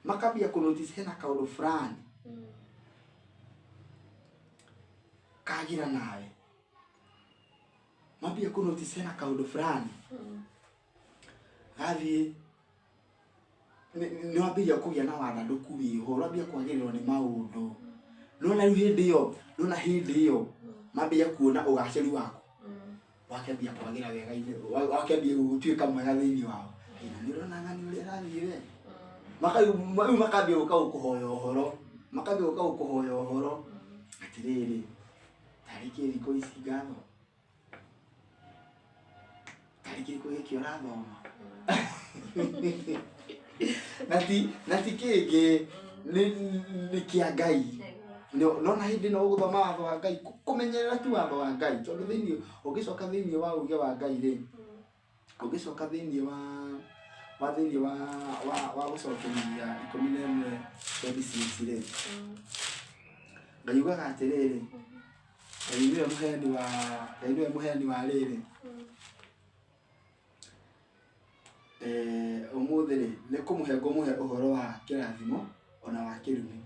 Makambia kũ notice hena kaũndũ fulani kagira nawe, mambia kũ notice hena kaũndũ fulani gathiĩ nĩ wambĩrĩria kũgĩa na wandandũku wĩho, ũrambia kwagĩrĩrwo nĩ maũndũ. Nona rĩu hĩndĩ ĩyo, nona hĩndĩ ĩyo mambĩrĩria kuona ũgacĩru waku wakĩambia kwagĩra wega-inĩ, wakĩambia gũtuĩka mwega thĩinĩ wao. Na nĩ ũrona ng'ani ũrĩa ĩrathiĩ we. Rĩu makambia gũka gũkũhoya ũhoro, makambia gũka gũkũhoya ũhoro atĩrĩrĩ, tarĩ kĩ thikũ ici ngatho, tarĩ kĩrĩkũ gĩkĩ ũrathoma, na ti kĩngĩ nĩ kĩa Ngai. Nona hĩndĩ ĩno ũgũthoma watho wa Ngai, kũmenyerera tu watho wa Ngai, tondũ thĩinĩ ũngĩcoka thĩinĩ wa uge wa Ngai rĩ, ũngĩcoka thĩinĩ wa thĩinĩ wa gũcokeria 11:26 rĩ, Ngai ugaga atĩrĩrĩ, Ngai nĩwe mũheani wa, Ngai nĩwe mũheani wa rĩrĩ, ũmũthĩ rĩ nĩ kũmũhe ngũmũhe ũhoro wa kĩrathimo ona wa kĩrumi.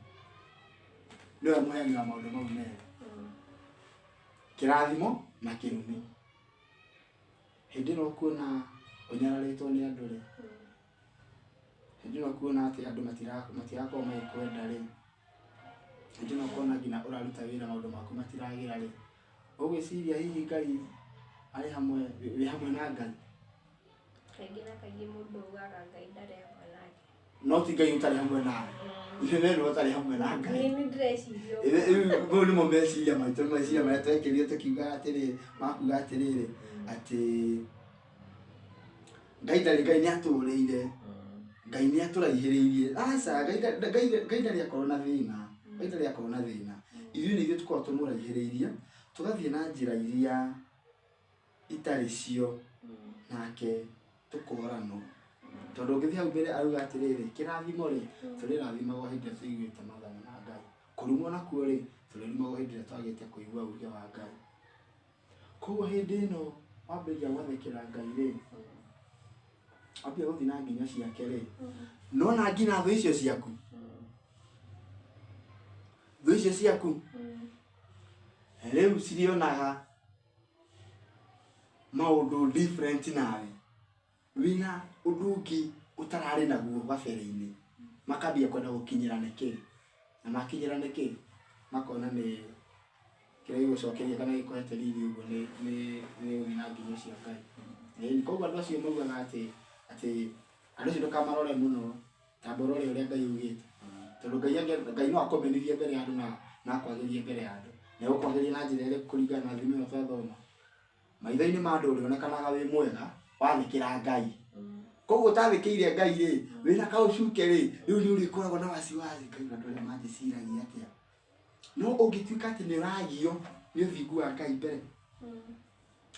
Nĩwe mũheani wa maũndũ mau merĩ, kĩrathimo na kĩrumi. Hĩndĩ ĩno ũkuona ũnyararĩtwo nĩ andũ rĩ, hĩndĩ ĩno ũkuona atĩ andũ matirakorwo magĩkwenda rĩ, hĩndĩ ĩno ũkuona nginya ũraruta wĩra maũndũ maku matiragĩra rĩ, ũgwĩciria hihi Ngai arĩ hamwe, wĩ hamwe na Ngai? Kaingĩ na kaingĩ mũndũ augaga Ngai ndarĩ hamwe nake. No ti Ngai ũtarĩ hamwe nawe. Ithe we nĩwe ũtarĩ hamwe na Ngai. Nĩ ndĩreciria ũguo. Mau nĩmo meciria maitũ, meciria marĩa twekĩrire tũkiuga atĩrĩrĩ, makuga atĩrĩrĩ, atĩ Ngai ndarĩ, Ngai nĩ atũrĩire, Ngai nĩ atũraihĩrĩirie. Aca, Ngai ndarĩ akorwo na thĩna, Ngai ndarĩ akorwo na thĩna. Ithuĩ nĩ ithuĩ tũkoragwo tũmũraihĩrĩirie, tũgathiĩ na njĩra iria itarĩ cio, nake tũkoranwo. Tondũ ũngĩthiĩ hau mbere arauga atĩrĩrĩ, kĩrathimo rĩ, tũrĩrathimagwo hĩndĩ ĩrĩa tũiguĩte maathani ma Ngai. Kũrumwo nakuo rĩ, tũrĩrumagwo hĩndĩ ĩrĩa twagĩte kũigua uge wa Ngai. Koguo hĩndĩ ĩno wambĩrĩria gwathĩkĩra Ngai rĩ, wambia gũthiĩ na nginyo ciake rĩ, nona nginya thũ icio ciaku, thũ icio ciaku rĩu cirĩonaga maũndũ different nawe, wĩna ũndũ ũngĩ ũtararĩ naguo gabere-inĩ, makambia kwenda gũkinyĩra nĩkĩ, na makinyĩra nĩkĩ makona nĩ kĩrĩa gĩgũcokeria kana gĩkũhete riri ũguo nĩ nĩ nĩ gũthiĩ na nginya cia Ngai. Ĩĩ, koguo andũ acio maugaga atĩ atĩ andũ acio ndũkamarore mũno, tamba ũrore ũrĩa Ngai augĩte, tondũ Ngai Ngai no akũmenithie mbere ya andũ na na akwagĩrie mbere ya andũ, na egũkwagĩria na njĩra ĩrĩkũ kũringana na thimo ĩno twathoma. Maitho-inĩ ma andũ ũrĩonekanaga wĩ mwega wathĩkĩra Ngai. Koguo ũtathĩkĩire Ngai rĩ, wĩna kaũcuke rĩ, rĩu nĩ ũrĩkoragwo na wasiwasi, Ngai andũ arĩa manjĩciragia atĩa. No ũngĩtuĩka atĩ nĩ ũragio nĩ ũthingu wa Ngai mbere,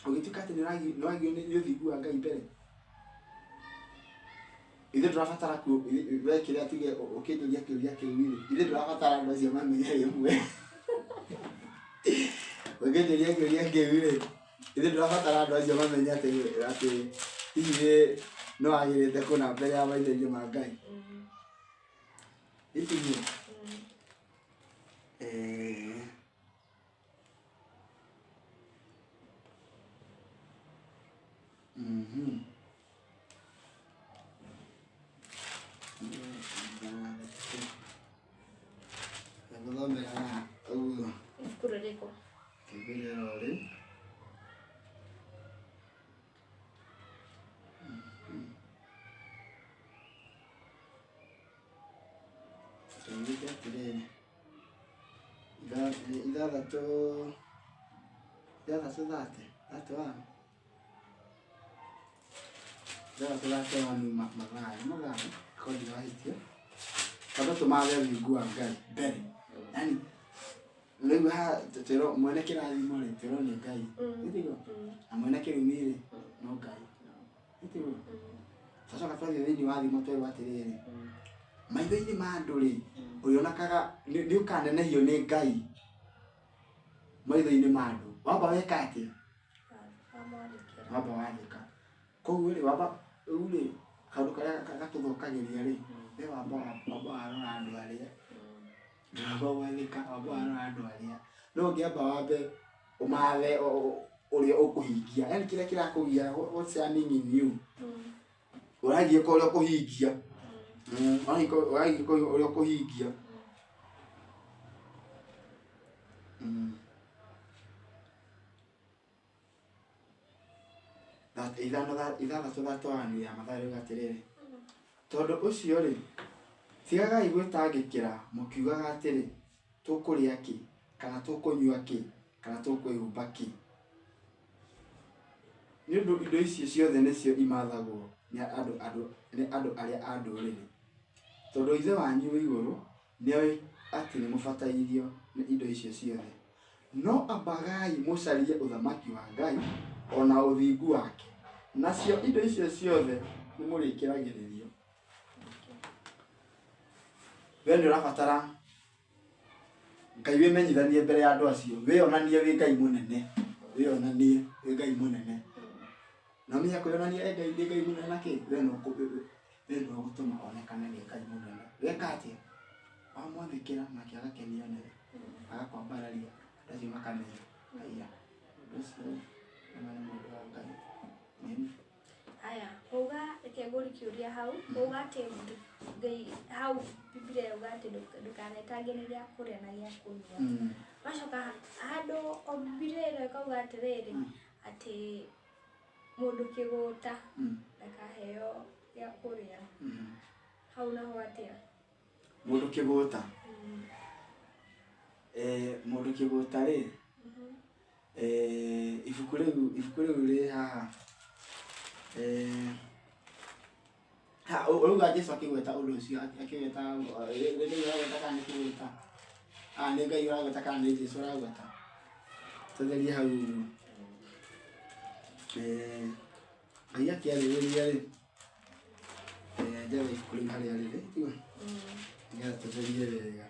ũngĩtuĩka atĩ nĩ ũragio nĩ ũthingu wa Ngai mbere, ithuĩ ndũrabatara we kĩrĩa tuge ũkĩnjũria kĩũria kĩu rĩ, ithuĩ ndũrabatara andũ acio mamenye rĩmwe. Ũkĩnjũria kĩũria kĩu rĩ, ithuĩ ndũrabatara andũ acio mamenye atĩ atĩ hihi nĩ nĩ wagĩrĩte kũna mbere ya maitho-inĩ ma Ngai. Ĩtiguo. Ngũthomera haha ũguo. Ibuku rĩrĩkũ? Kĩngĩrĩ rĩ. Tũigĩte atĩrĩrĩ, ithathatũ ithathatũ thate thate one ithathatũ thate one Mathayo Mathayo korwo ndirahĩtia, tondũ tũmathe ũthingu wa Ngai mbere, yani rĩu haha twĩrwo mwene kĩrathimo rĩ, twĩrwo nĩ Ngai, nĩtiguo? Na mwene kĩrumi rĩ, no Ngai, nĩtiguo? Twacoka twathiĩ thĩinĩ wa thimo twerwo atĩrĩrĩ, maitho-inĩ ma andũ rĩ, ũrĩonekaga nĩ ũkanenehio nĩ Ngai maitho-inĩ ma andũ. Wamba weka atĩa? Wamba wathĩka. Koguo rĩ, wamba rĩu rĩ, kaũndũ karĩa gatũthũkagĩria rĩ, we wamba wamba warora andũ arĩa, ndũramba gwathĩka, wamba warora andũ arĩa. No ũngĩamba wambe ũmathe ũrĩa ũkũhingia, yani kĩrĩa kĩrakũgia what's yearning in you, ũragiĩka ũrĩa ũkũhingia, ũragiĩka ũrĩa ũkũhingia. Ithano ithathatũ thate one ya Mathayo ĩrauga atĩrĩrĩ, tondũ ũcio rĩ, tigagai gwĩtangĩkĩra mũkiugaga atĩrĩ, tũkũrĩa kĩ, kana tũkũnyua kĩ, kana tũkwĩhumba kĩ. Nĩ ũndũ indo icio ciothe nĩcio imathagwo nĩ andũ andũ nĩ andũ arĩa a ndũrĩrĩ. Tondũ Ithe wanyu wĩ igũrũ nĩoĩ atĩ nĩ mũbatairio nĩ indo icio ciothe. No ambagai mũcarie ũthamaki wa Ngai ona ũthingu wake, nacio indo icio ciothe nĩ mũrĩkĩragĩrĩrio. We nĩ ũrabatara Ngai wĩmenyithanie mbere ya andũ acio, wĩonanie wĩ Ngai mũnene, wĩonanie wĩ Ngai mũnene. Na ũmenye kwĩyonania e Ngai nĩ Ngai mũnene na kĩ? We no we no ũgũtũma onekane nĩ Ngai mũnene. Weka atĩa? Wamwathĩkĩra nake agakenio nĩwe, agakwambararia, andũ acio makamenya, haiya, mũndũ ũcio nĩ mũndũ wa Ngai. Ĩni. Haya, wauga reke ngũrie kĩũria hau, wauga atĩ Ngai hau Bibilia yauga atĩ ndũkanetange nĩ gĩa kũrĩa na gĩa kũnyua. Wacoka handũ o Bibilia ĩno ĩkauga atĩrĩrĩ, atĩ mũndũ kĩgũta ndakaheo gĩa kũrĩa. Hau naho atĩa? Mũndũ kĩgũta, mũndũ kĩgũta rĩ, ibuku rĩu ibuku rĩu rĩ haha, ũrauga Jesũ akĩgweta ũndũ ũcio akĩgweta nĩ Ngai ũragweta kana nĩ kĩgũta? Nĩ Ngai ũragweta kana nĩ Jesũ ũragweta? Tũtherie hau ũguo. Ngai akĩarĩrĩria rĩ, njethe ibuku rĩu harĩa rĩrĩ, tiguo? Nĩgetha tũtherie wega.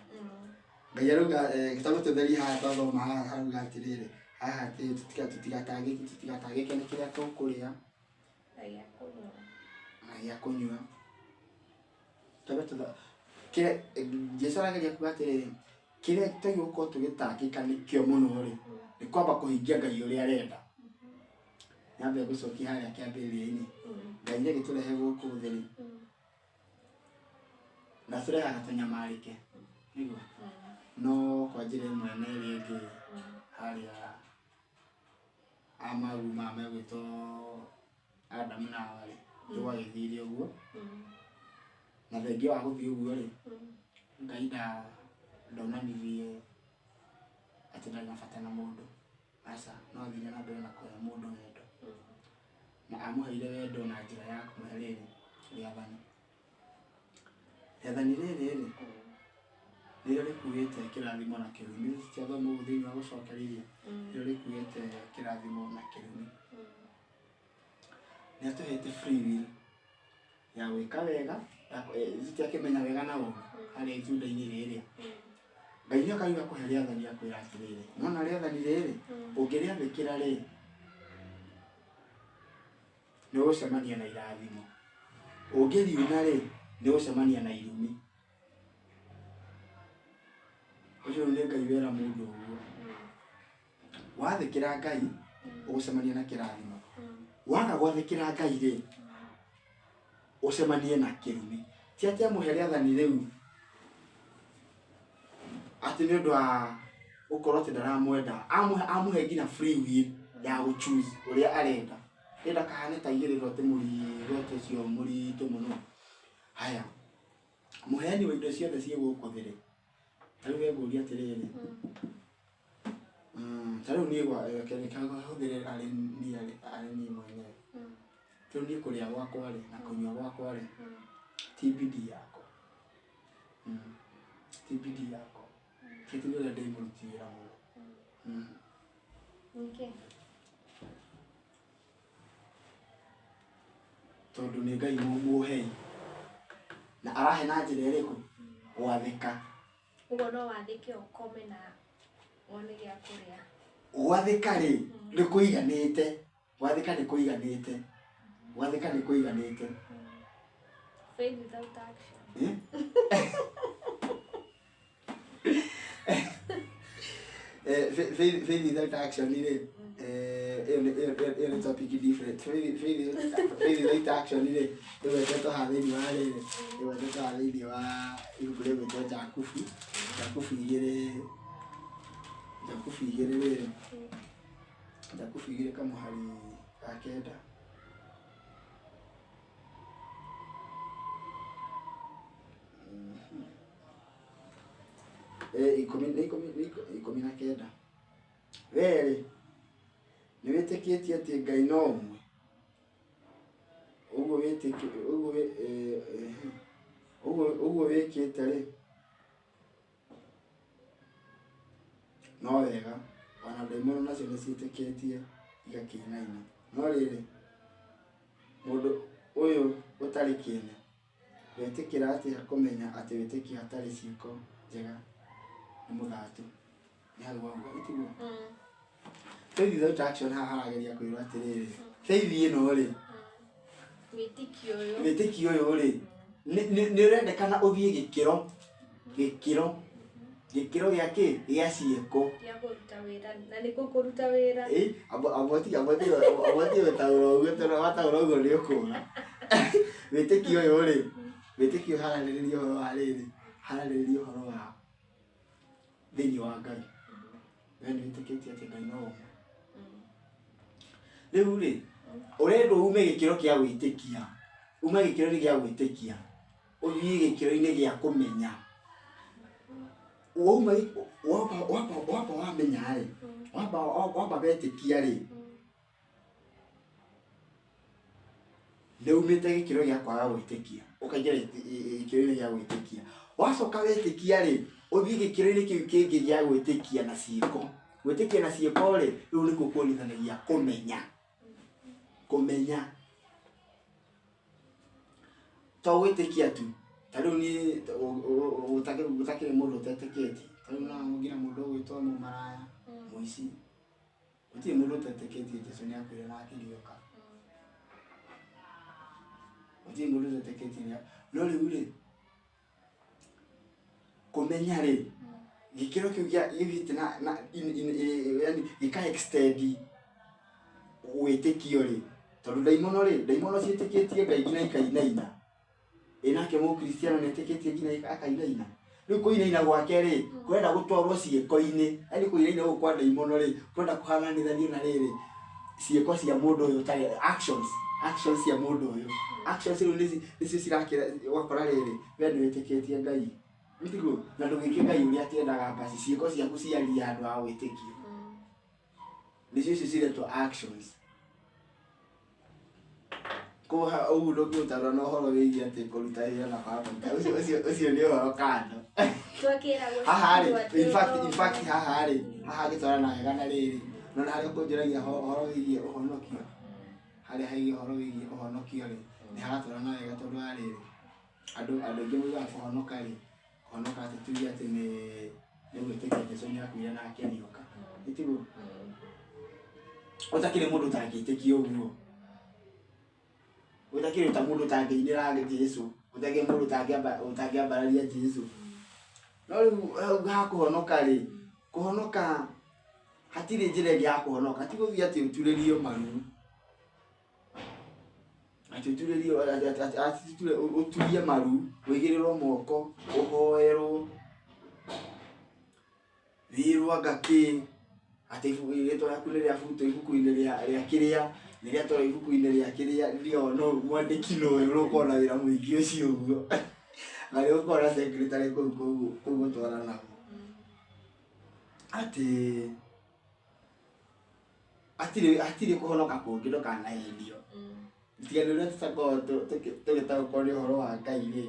Ngai arauga gĩtabo tũtherie haha twathoma haha harauga atĩrĩrĩ, haha atĩ tũtigatangĩke tũtigatangĩke nĩ kĩrĩa tũkũrĩa Na gĩa kũnyua. na gĩa kũnyua. Twambe kĩrĩa Jesũ arageria kuga atĩrĩrĩ, kĩrĩa twagĩrĩirwo gũkorwo tũgĩtangĩka nĩkĩo mũno rĩ, nĩ kwamba kũhingia Ngai ũrĩa arenda. Nyambe ngũcokie harĩa kĩambĩrĩria-inĩ. Ngai agĩtũrehe gũkũ thĩ rĩ, na tũrehaga tũnyamarĩke, nĩguo? No kwa njĩra ĩmwe na ĩrĩa ĩngĩ harĩa amagu maya megwĩtwo Adamu na Hawa rĩ, nĩgwagĩthire ũguo. Na thengia wa gũthiĩ ũguo rĩ, Ngai ndonanirie atĩ ndarĩ na bata na mũndũ. Aca, no athire na mbere na kũhe mũndũ wendo. Na amũheire wendo na njĩra ya kũmũhe rĩrĩ, rĩathani. Rĩathani rĩrĩ rĩ, nĩrĩo rĩkuĩte kĩrathimo na kĩrumi. Tũtiathoma ũguo thĩinĩ wa gũcokereria. Nĩrĩo rĩkuĩte kĩrathimo na kĩrumi. Nĩ atũhete free will ya gwĩka wega, tũtiakĩmenya wega na ũru harĩa itunda-inĩ rĩrĩa. Ngai nĩ okaga kũhe rĩathani akwĩra atĩrĩrĩ, nona rĩathani rĩrĩ, ũngĩrĩathĩkĩra rĩ, nĩ ũgũcemania na irathimo. Ũngĩriuna rĩ, nĩ ũgũcemania na irumi. Ũcio nĩ Ngai wera mũndũ ũguo. Wathĩkĩra Ngai, ũgũcemania na kĩrathimo. Waga gwathĩkĩra Ngai rĩ, ũcemanie na kĩrumi. Ti atĩ amũhe rĩathani rĩu atĩ nĩ ũndũ wa gũkorwo atĩ ndaramwenda. Amũhe nginya free will ya gũ choose ũrĩa arenda. Ĩ ndakahane ta igĩrĩrwo atĩ mũrigo atĩ ũcio mũritũ mũno. Haya, mũheani wa indo ciothe ciĩ gũkũ thĩ rĩ, ta rĩu we ngũria atĩrĩrĩ, ta rĩu niĩ reke hũthĩre arĩ niĩ mwenyewe. Ta rĩu niĩ kũrĩa gwakwa rĩ, na kũnyua gwakwa rĩ, ti bidii yakwa. Ti bidii yakwa. Ti atĩ nĩ ũrĩa ndĩ mũruti wĩra mũno. Nĩkĩ? Tondũ nĩ Ngai mũhei. Na arahe na njĩra ĩrĩkũ? Gwathĩka. Ũguo no wathĩke ũkome na wone gĩa kũrĩa. Gwathĩka rĩ, nĩ kũiganĩte. Gwathĩka nĩ kũiganĩte. Gwathĩka nĩ kũiganĩte. Faith without action. Faith without action rĩ, ĩyo nĩ topic different. Faith without action rĩ, ĩgwetetwo haha thĩinĩ wa rĩrĩ, ĩgwetetwo haha thĩinĩ wa ibuku rĩgwĩtwo Jakubu. Jakubu igĩrĩ, Jakubu igĩrĩ rĩrĩ, Jakubu igĩrĩ kamũhari ga kenda. Ikũmi na kenda. Werĩ, nĩ wĩtĩkĩtie atĩ Ngai no ũmwe? Ũguo wĩkĩte rĩ, no wega, ona ndaimono nacio nĩ ciĩtĩkĩtie igakĩinaina. No rĩrĩ, mũndũ ũyũ ũtarĩ kĩene, wetĩkĩra atĩa kũmenya atĩ wĩtĩkio hatarĩ ciĩko njega nĩ mũthatu? Nĩ hau wauga, ĩtiguo? Faith without action haha harageria kwĩrwo atĩrĩrĩ, faith ĩno rĩ, Wĩtĩkio ũyũ. Wĩtĩkio ũyũ rĩ, nĩ ũrendekana ũthiĩ gĩkĩro, gĩkĩro, gĩkĩro gĩa kĩ? Gĩa ciĩko. Gĩa kũruta wĩra, na nĩkũ kũruta wĩra? Amba tiga gũtaũra ũguo, tondũ wataũra ũguo nĩ ũkũra. Wĩtĩkio ũyũ rĩ, wĩtĩkio hararĩrĩria ũhoro wa rĩrĩ, hararĩrĩria ũhoro wa thĩinĩ wa Ngai. We nĩ wĩtĩkĩtie atĩ Ngai no ũmwe. Rĩu rĩ, ũrendwo ume gĩkĩro kĩa gwĩtĩkia, ume gĩkĩro-inĩ gĩa gwĩtĩkia, ũthiĩ gĩkĩro-inĩ gĩa kũmenya. Wauma wamba wamenya rĩ, wamba wetĩkia rĩ, nĩ umĩte gĩkĩro gĩa kwaga gwĩtĩkia, ũkaingĩra gĩkĩro-inĩ gĩa gwĩtĩkia. Wacoka wetĩkia rĩ, ũthiĩ gĩkĩro-inĩ kĩu kĩngĩ gĩa gwĩtĩkia na ciĩko. Gwĩtĩkia na ciĩko rĩ, rĩu nĩkuo kuonithanagia kũmenya. Kũmenya. To gwĩtĩkia tu, ta rĩu niĩ gũtakĩrĩ mũndũ ũtetĩkĩtie. Ta rĩu no nginya mũndũ ũgwĩtwo mũmaraya, mũici. Gũtirĩ mũndũ ũtetĩkĩtie Jesũ nĩ akuire na akĩriũka. Gũtirĩ mũndũ ũtetĩkĩtie. No rĩu rĩ, kũmenya rĩ, gĩkĩro kĩu gĩa gĩthiĩte na yani gĩka extend Wĩtĩkio rĩ, tondũ ndaimono rĩ, ndaimono ciĩtĩkĩtie Ngai nginya ikainaina. Ĩ nake mũkristiano nĩetĩkĩtie nginya akainaina. Rĩu kũinaina gwake rĩ, kũrenda gũtwarwo ciĩko-inĩ. Yaani kũinaina gũkũ kwa ndaimono rĩ, kũrenda kũhananithanio na rĩrĩ, ciĩko cia mũndũ ũyũ ũtarĩ actions, actions cia mũndũ ũyũ. Actions rĩu nĩcio cirakĩra ũgakora rĩrĩ, we nĩwĩtĩkĩtie Ngai. Nĩtiguo? Na ndũgĩke Ngai ũrĩa atendaga basi ciĩko ciaku ciaria handũ ha wĩtĩkio. Nĩcio icio ciretwo actions. Koguo ũguo ndũngĩũtarwo na ũhoro wĩgiĩ atĩ kũruta wĩra na kwaga kũruta. Ũcio nĩ ũhoro kando. Haha rĩ, in fact haha rĩ, haha ngĩtwarana wega na rĩrĩ, nona harĩa ũkũnjũragia ũhoro wĩgiĩ ũhonokio, harĩa hegiĩ ũhoro wĩgiĩ ũhonokio rĩ, nĩ haratwarana wega tondũ wa rĩrĩ, andũ aingĩ maugaga kũhonoka rĩ, kũhonoka atĩ tuge atĩ nĩ gwĩtĩkia Jesũ nĩ akuire na akĩriũka. Ĩtiguo? Ũtakĩrĩ mũndũ ũtangĩtĩkia ũguo. Ũtakĩrĩ ta mũndũ ũtangĩinĩra Jesũ, ũtakĩrĩ mũndũ ũtangĩambararia Jesũ. No rĩu hau ha kũhonoka rĩ, kũhonoka hatirĩ njĩra ĩngĩ ya kũhonoka, ti gũthiĩ atĩ ũturĩrio maru. Atĩ ũturĩrio ũturie maru, ũigĩrĩrwo moko, ũhoerwo, wĩrwo anga kĩ, atĩ rĩtwa rĩaku nĩ rĩabutwo ibuku-inĩ rĩa kĩrĩa, nĩ rĩatwarwo ibuku-inĩ rĩa kĩrĩa, ndio no mwandĩki no ũyũ ũrũkorwo na wĩra mũingĩ ũcio ũguo. Na nĩ ũgũkorwo na secretary kũu kũu gũtwara naguo. Atĩ hatirĩ kũhonoka kũngĩ ndũkanahenio. Tiga nĩ ũrĩa tũtakoragwo tũgĩtaũkwo nĩ ũhoro wa Ngai rĩ,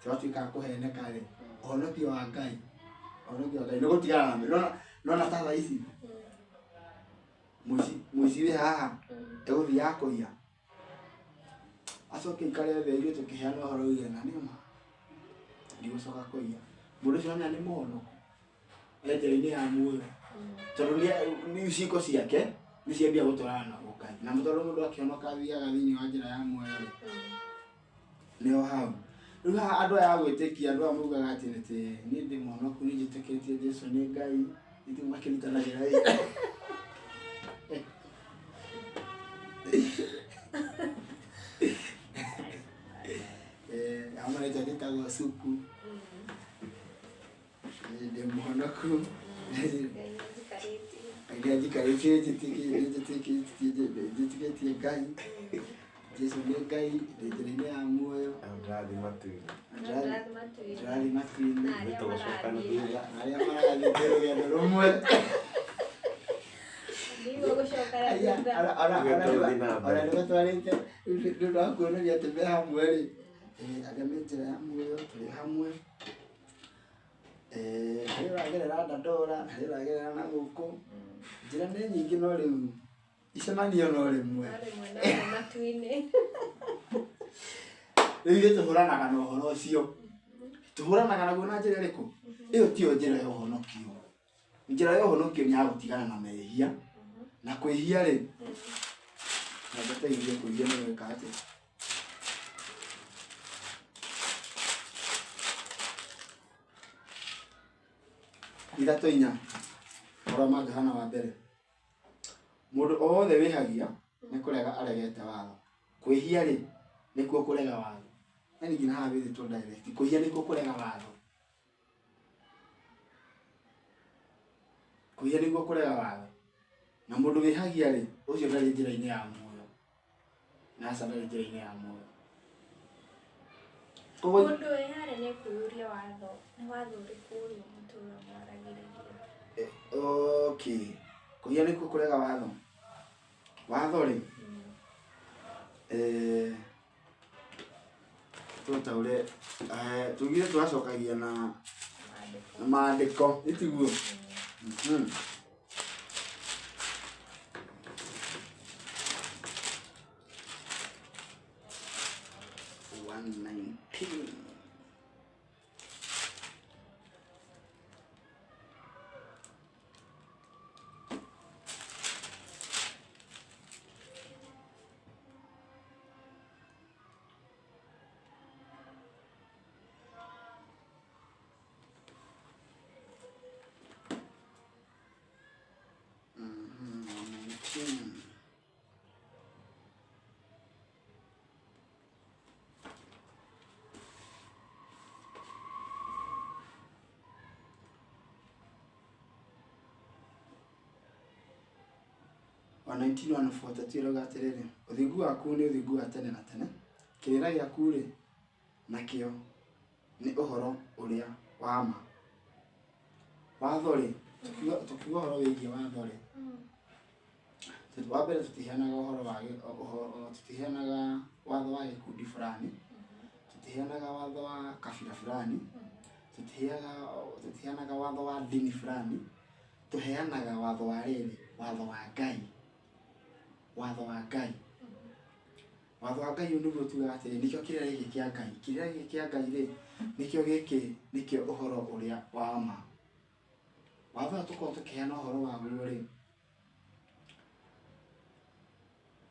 tũgatuĩka a kũheneka rĩ, ũhonokio wa Ngai, ũhonokio wa Ngai nĩ gũtigana na nona ta thaa ici, mũici wĩ haha, egũthiaga kũiya, acoke aikare thĩ ithuĩ tũkĩheana ũhoro oige na nĩma, ndigũcoka kũiya. Mũndũ ũcio nĩ mũhonoku, e njĩra-inĩ ya muoyo. Tondũ nĩ ciĩko ciake nĩ ciambia gũtwarana na Ngai. Na tondũ mũndũ akĩhonoka athiaga thĩinĩ wa njĩra ya muoyo rĩ, nĩho hau. Rĩu haha andũ aya a gwĩtĩkia, andũ aya maugaga atĩ niĩ ndĩ mũhonoku, niĩ njĩtĩkĩtie Jesũ nĩ Ngai, ithuĩ makĩrutanagĩra wĩra. Hau marĩtwa njĩtagwo Suku. Ndĩ mũhonoku. Ngai nĩanjikarĩtie njĩtĩkĩtie Ngai. Jesũ nĩ Ngai, ndĩ njĩra-inĩ ya muoyo. Ndĩrathiĩ matu-inĩ. Ndĩrathiĩ matu-inĩ. Na arĩa marathiĩ twĩ rũgendo rũmwe. Ona nĩmatwarĩte nĩ ũndũ wa kuonania atĩ me hamwe rĩ, arĩa me njĩra ya muoyo tũrĩ hamwe. Harĩa ũragerera Dandora, harĩa ũragerera na gũkũ, njĩra nĩ nyingĩ no rĩu icemanio no rĩmwe. Rĩu ithuĩ tũhũranaga na ũhoro ũcio. Tũhũranaga naguo na njĩra ĩrĩkũ? Ĩyo tiyo njĩra ya ũhonokio. Njĩra ya ũhonokio nĩ ya gũtigana na mehia. Na kwĩhia rĩ, na ngũteithie kwĩhia nĩ gwĩka atĩa? Ithatũ inya, ũhoro ma Johana wa mbere. Mũndũ o wothe wĩhagia nĩ kũrega aregete watho. Kwĩhia rĩ, nĩkuo kũrega watho. Yaani nginya haha wĩrĩtwo direct. Kwĩhia nĩkuo kũrega watho. Kwĩhia nĩkuo kũrega watho. Na mũndũ wĩhagia rĩ, ũcio ndarĩ njĩra-inĩ ya muoyo. Na aca ndarĩ njĩra-inĩ ya muoyo. Koguo Mũndũ wĩ harĩa nĩ ekwĩyũria watho, nĩ watho ũrĩkũ ũyũ mũtũra mwaragĩrĩria? Okay. Kwĩhia nĩkuo kũrega watho. Watho rĩ, tũtaũre, tugire tũracokagia na maandĩko, ĩtiguo? 119. 119. 119:142 ĩrauga atĩrĩrĩ, ũthingu waku nĩ ũthingu wa tene na tene, kĩrĩra gĩaku rĩ nakĩo nĩ ũhoro ũrĩa wa ma. Watho rĩ, tukiuga ũhoro wĩgiĩ watho rĩ, wa mbere tũtiheanaga ũhoro wa tũtiheanaga watho wa gĩkundi fulani, tũtiheanaga watho wa kabira fulani, tũtiheanaga watho wa ndini fulani, tũheanaga watho wa rĩrĩ, watho wa Ngai. Watho wa Ngai. Watho wa Ngai ũyũ nĩguo tugaga atĩrĩ, nĩkĩo kĩrĩra gĩkĩ kĩa Ngai. Kĩrĩra gĩkĩ kĩa Ngai rĩ, nĩkĩo gĩkĩ nĩkĩo ũhoro ũrĩa wa ma. Watho ũyũ tũkoragwo tũkĩheana ũhoro waguo rĩ,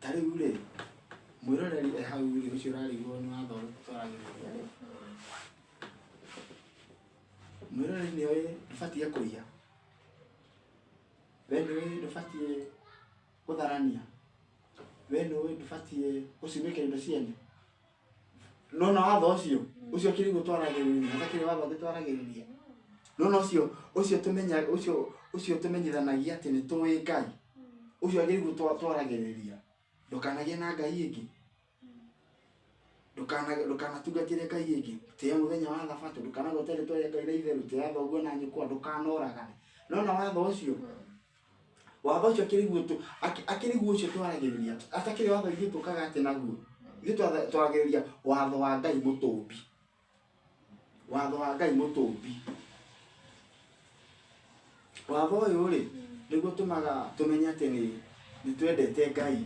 ta rĩu rĩ, mwĩroreri e hau rĩ, ũcio ũrarigwo nĩ watho ũrĩkũ twaragĩrĩria rĩ, mwĩroreri nĩ oĩ ndũbatiĩ kũiya, we nĩ ũĩ ndũbatiĩ gũtharania, we nĩ ũĩ ndũbatiĩ gũcumĩkĩra indo ciene. Nona watho ũcio, ũcio akĩrĩ twaragĩrĩria, hatakĩrĩ watho ũngĩ twaragĩrĩria. Nona ũcio, ũcio tũmenya, ũcio, ũcio tũmenyithanagia atĩ nĩ tũĩ Ngai, ũcio agĩrĩirwo twaragĩrĩria. Ndũkanagĩe na Ngai ĩngĩ, ndũkanatungatĩre Ngai ĩngĩ, tĩĩa mũthenya wa thabatũ, ndũkanagwete rĩtwa rĩa Ngai na itherũ, tĩĩa thoguo na nyũkwa, ndũkanoragane. Nona watho ũcio, watho ũcio akĩrĩguo ũcio twaragĩrĩria, atakĩrĩ watho ithuĩ tũkaga atĩ naguo. Ithuĩ twaragĩrĩria watho wa Ngai mũtũmbi. Watho wa Ngai mũtũmbi. Watho ũyũ rĩ, nĩguo tũmaga tũmenye atĩ nĩ twendete Ngai.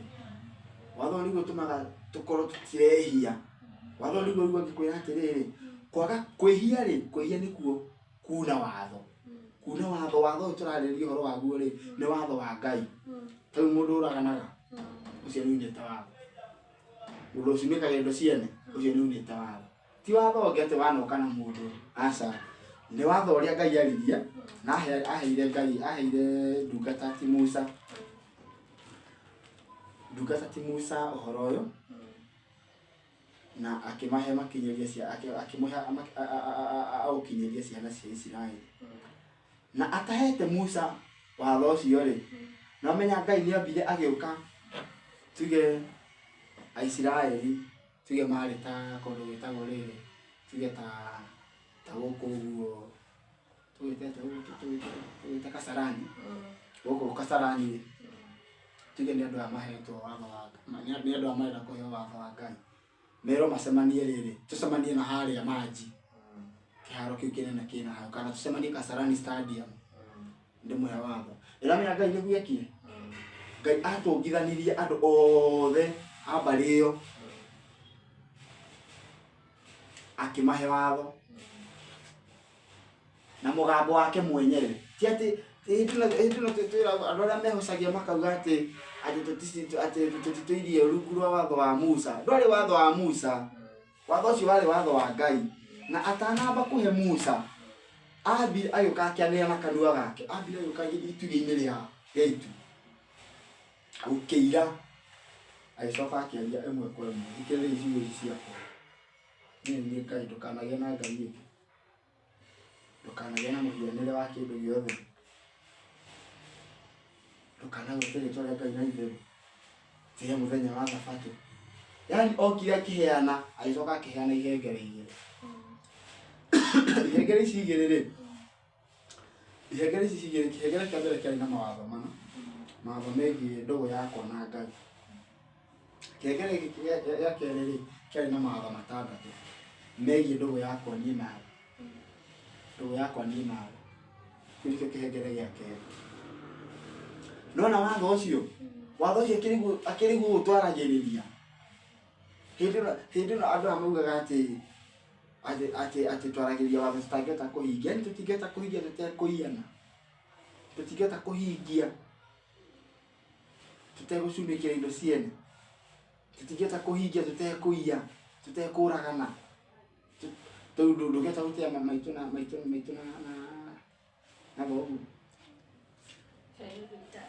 Watho ũyũ nĩguo tũmaga tũkorwo tũtirehia. Watho ũyũ nĩguo rĩu angĩkwĩra atĩrĩrĩ, kwaga kwĩhia rĩ, kwĩhia nĩkuo kuna watho. Kuna watho, watho ũyũ tũrarĩrĩria ũhoro waguo rĩ, nĩ watho wa Ngai. Ta rĩu mũndũ ũraganaga, ũcio nĩ unĩte watho. Mũndũ ũcumĩkaga indo ciene, ũcio nĩ unĩte watho. Ti watho ũngĩ atĩ wanoka na mũndũ, aca. Nĩ watho ũrĩa Ngai aririe, na aheire Ngai, aheire ndungata ti Musa. Ndungata ti Musa ũhoro ũyũ, na akĩmahe makinyĩrie akĩmũhe aũkinyĩrie ciana cia Isiraeli. Na atahete Musa watho ũcio rĩ, no menya Ngai nĩ ambire agĩũka tuge Aisiraeli, tuge marĩ ta kũndũ gwĩtagwo rĩrĩ, tuge ta gũkũ ũguo tũgĩte Kasarani, gũkũ Kasarani rĩ, tuge nĩ andũ aya mahetwo watho wa, nĩ andũ aya marenda kũheo watho wa Ngai. Merwo macemanie rĩrĩ, tũcemanie na harĩa Manji, kĩharo kĩu kĩnene kĩna hau, kana tũcemanie Kasarani Stadium, ndĩmũhe watho. Ĩramenya Ngai nĩguo ekire. Ngai atũngithanirie andũ othe a mbarĩ ĩyo, akĩmahe watho na mũgambo wake mwenyewe. Ti atĩ hĩndĩ ĩno twĩragwo andũ arĩa mehocagia makauga atĩ tũtitũirie rungu rwa watho wa Musa. Ndwarĩ watho wa Musa, watho ũcio warĩ watho wa Ngai. Na atanamba kũhe Musa, ambire agĩũka akĩanĩrĩra na kanua gake, ambire agĩũka itugĩ-inĩ rĩa itu, gũkĩira, agĩcoka akĩaria ĩmwe kwa ĩmwe. Thikĩrĩria ciugo ici ciakwa, niĩ nĩ niĩ Ngai, ndũkanagĩe na Ngai ĩngĩ, ndũkanagĩe na mũhianĩre wa kĩndũ gĩothe, ndũkanagwete rĩtwa rĩa Ngai na itherũ, tĩĩa mũthenya wa thabatũ. Yaani okire akĩheana, agĩcoka akĩheana ihengere igĩrĩ. Ihengere ici igĩrĩ rĩ, ihengere ici igĩrĩ, kĩhengere kĩa mbere kĩarĩ na mawatho mana, mawatho megiĩ ndũgũ yakwa na Ngai. Kĩhengere gĩkĩ gĩa kerĩ rĩ, kĩarĩ na mawatho matandatũ megiĩ ndũgũ yakwa niĩ nawe. Ndũgũ yakwa niĩ nawe. Kĩu nĩkĩo kĩhengere gĩa kerĩ. Nona watho ũcio, watho ũcio akĩrĩguo ũtwaragĩrĩria. Hĩndĩ ĩno andũ aya maugaga atĩ twaragĩrĩria watho tũtangĩhota kũhingia. Yaani tũtingĩhota kũhingia tũtekũiyana, tũtingĩhota kũhingia tũtegũcumĩkĩra indo ciene, tũtingĩhota kũhingia tũtekũiya, tũtekũragana. Tondũ ndũngĩhota gũtĩa maitũ na maitũ maitũ na thoguo.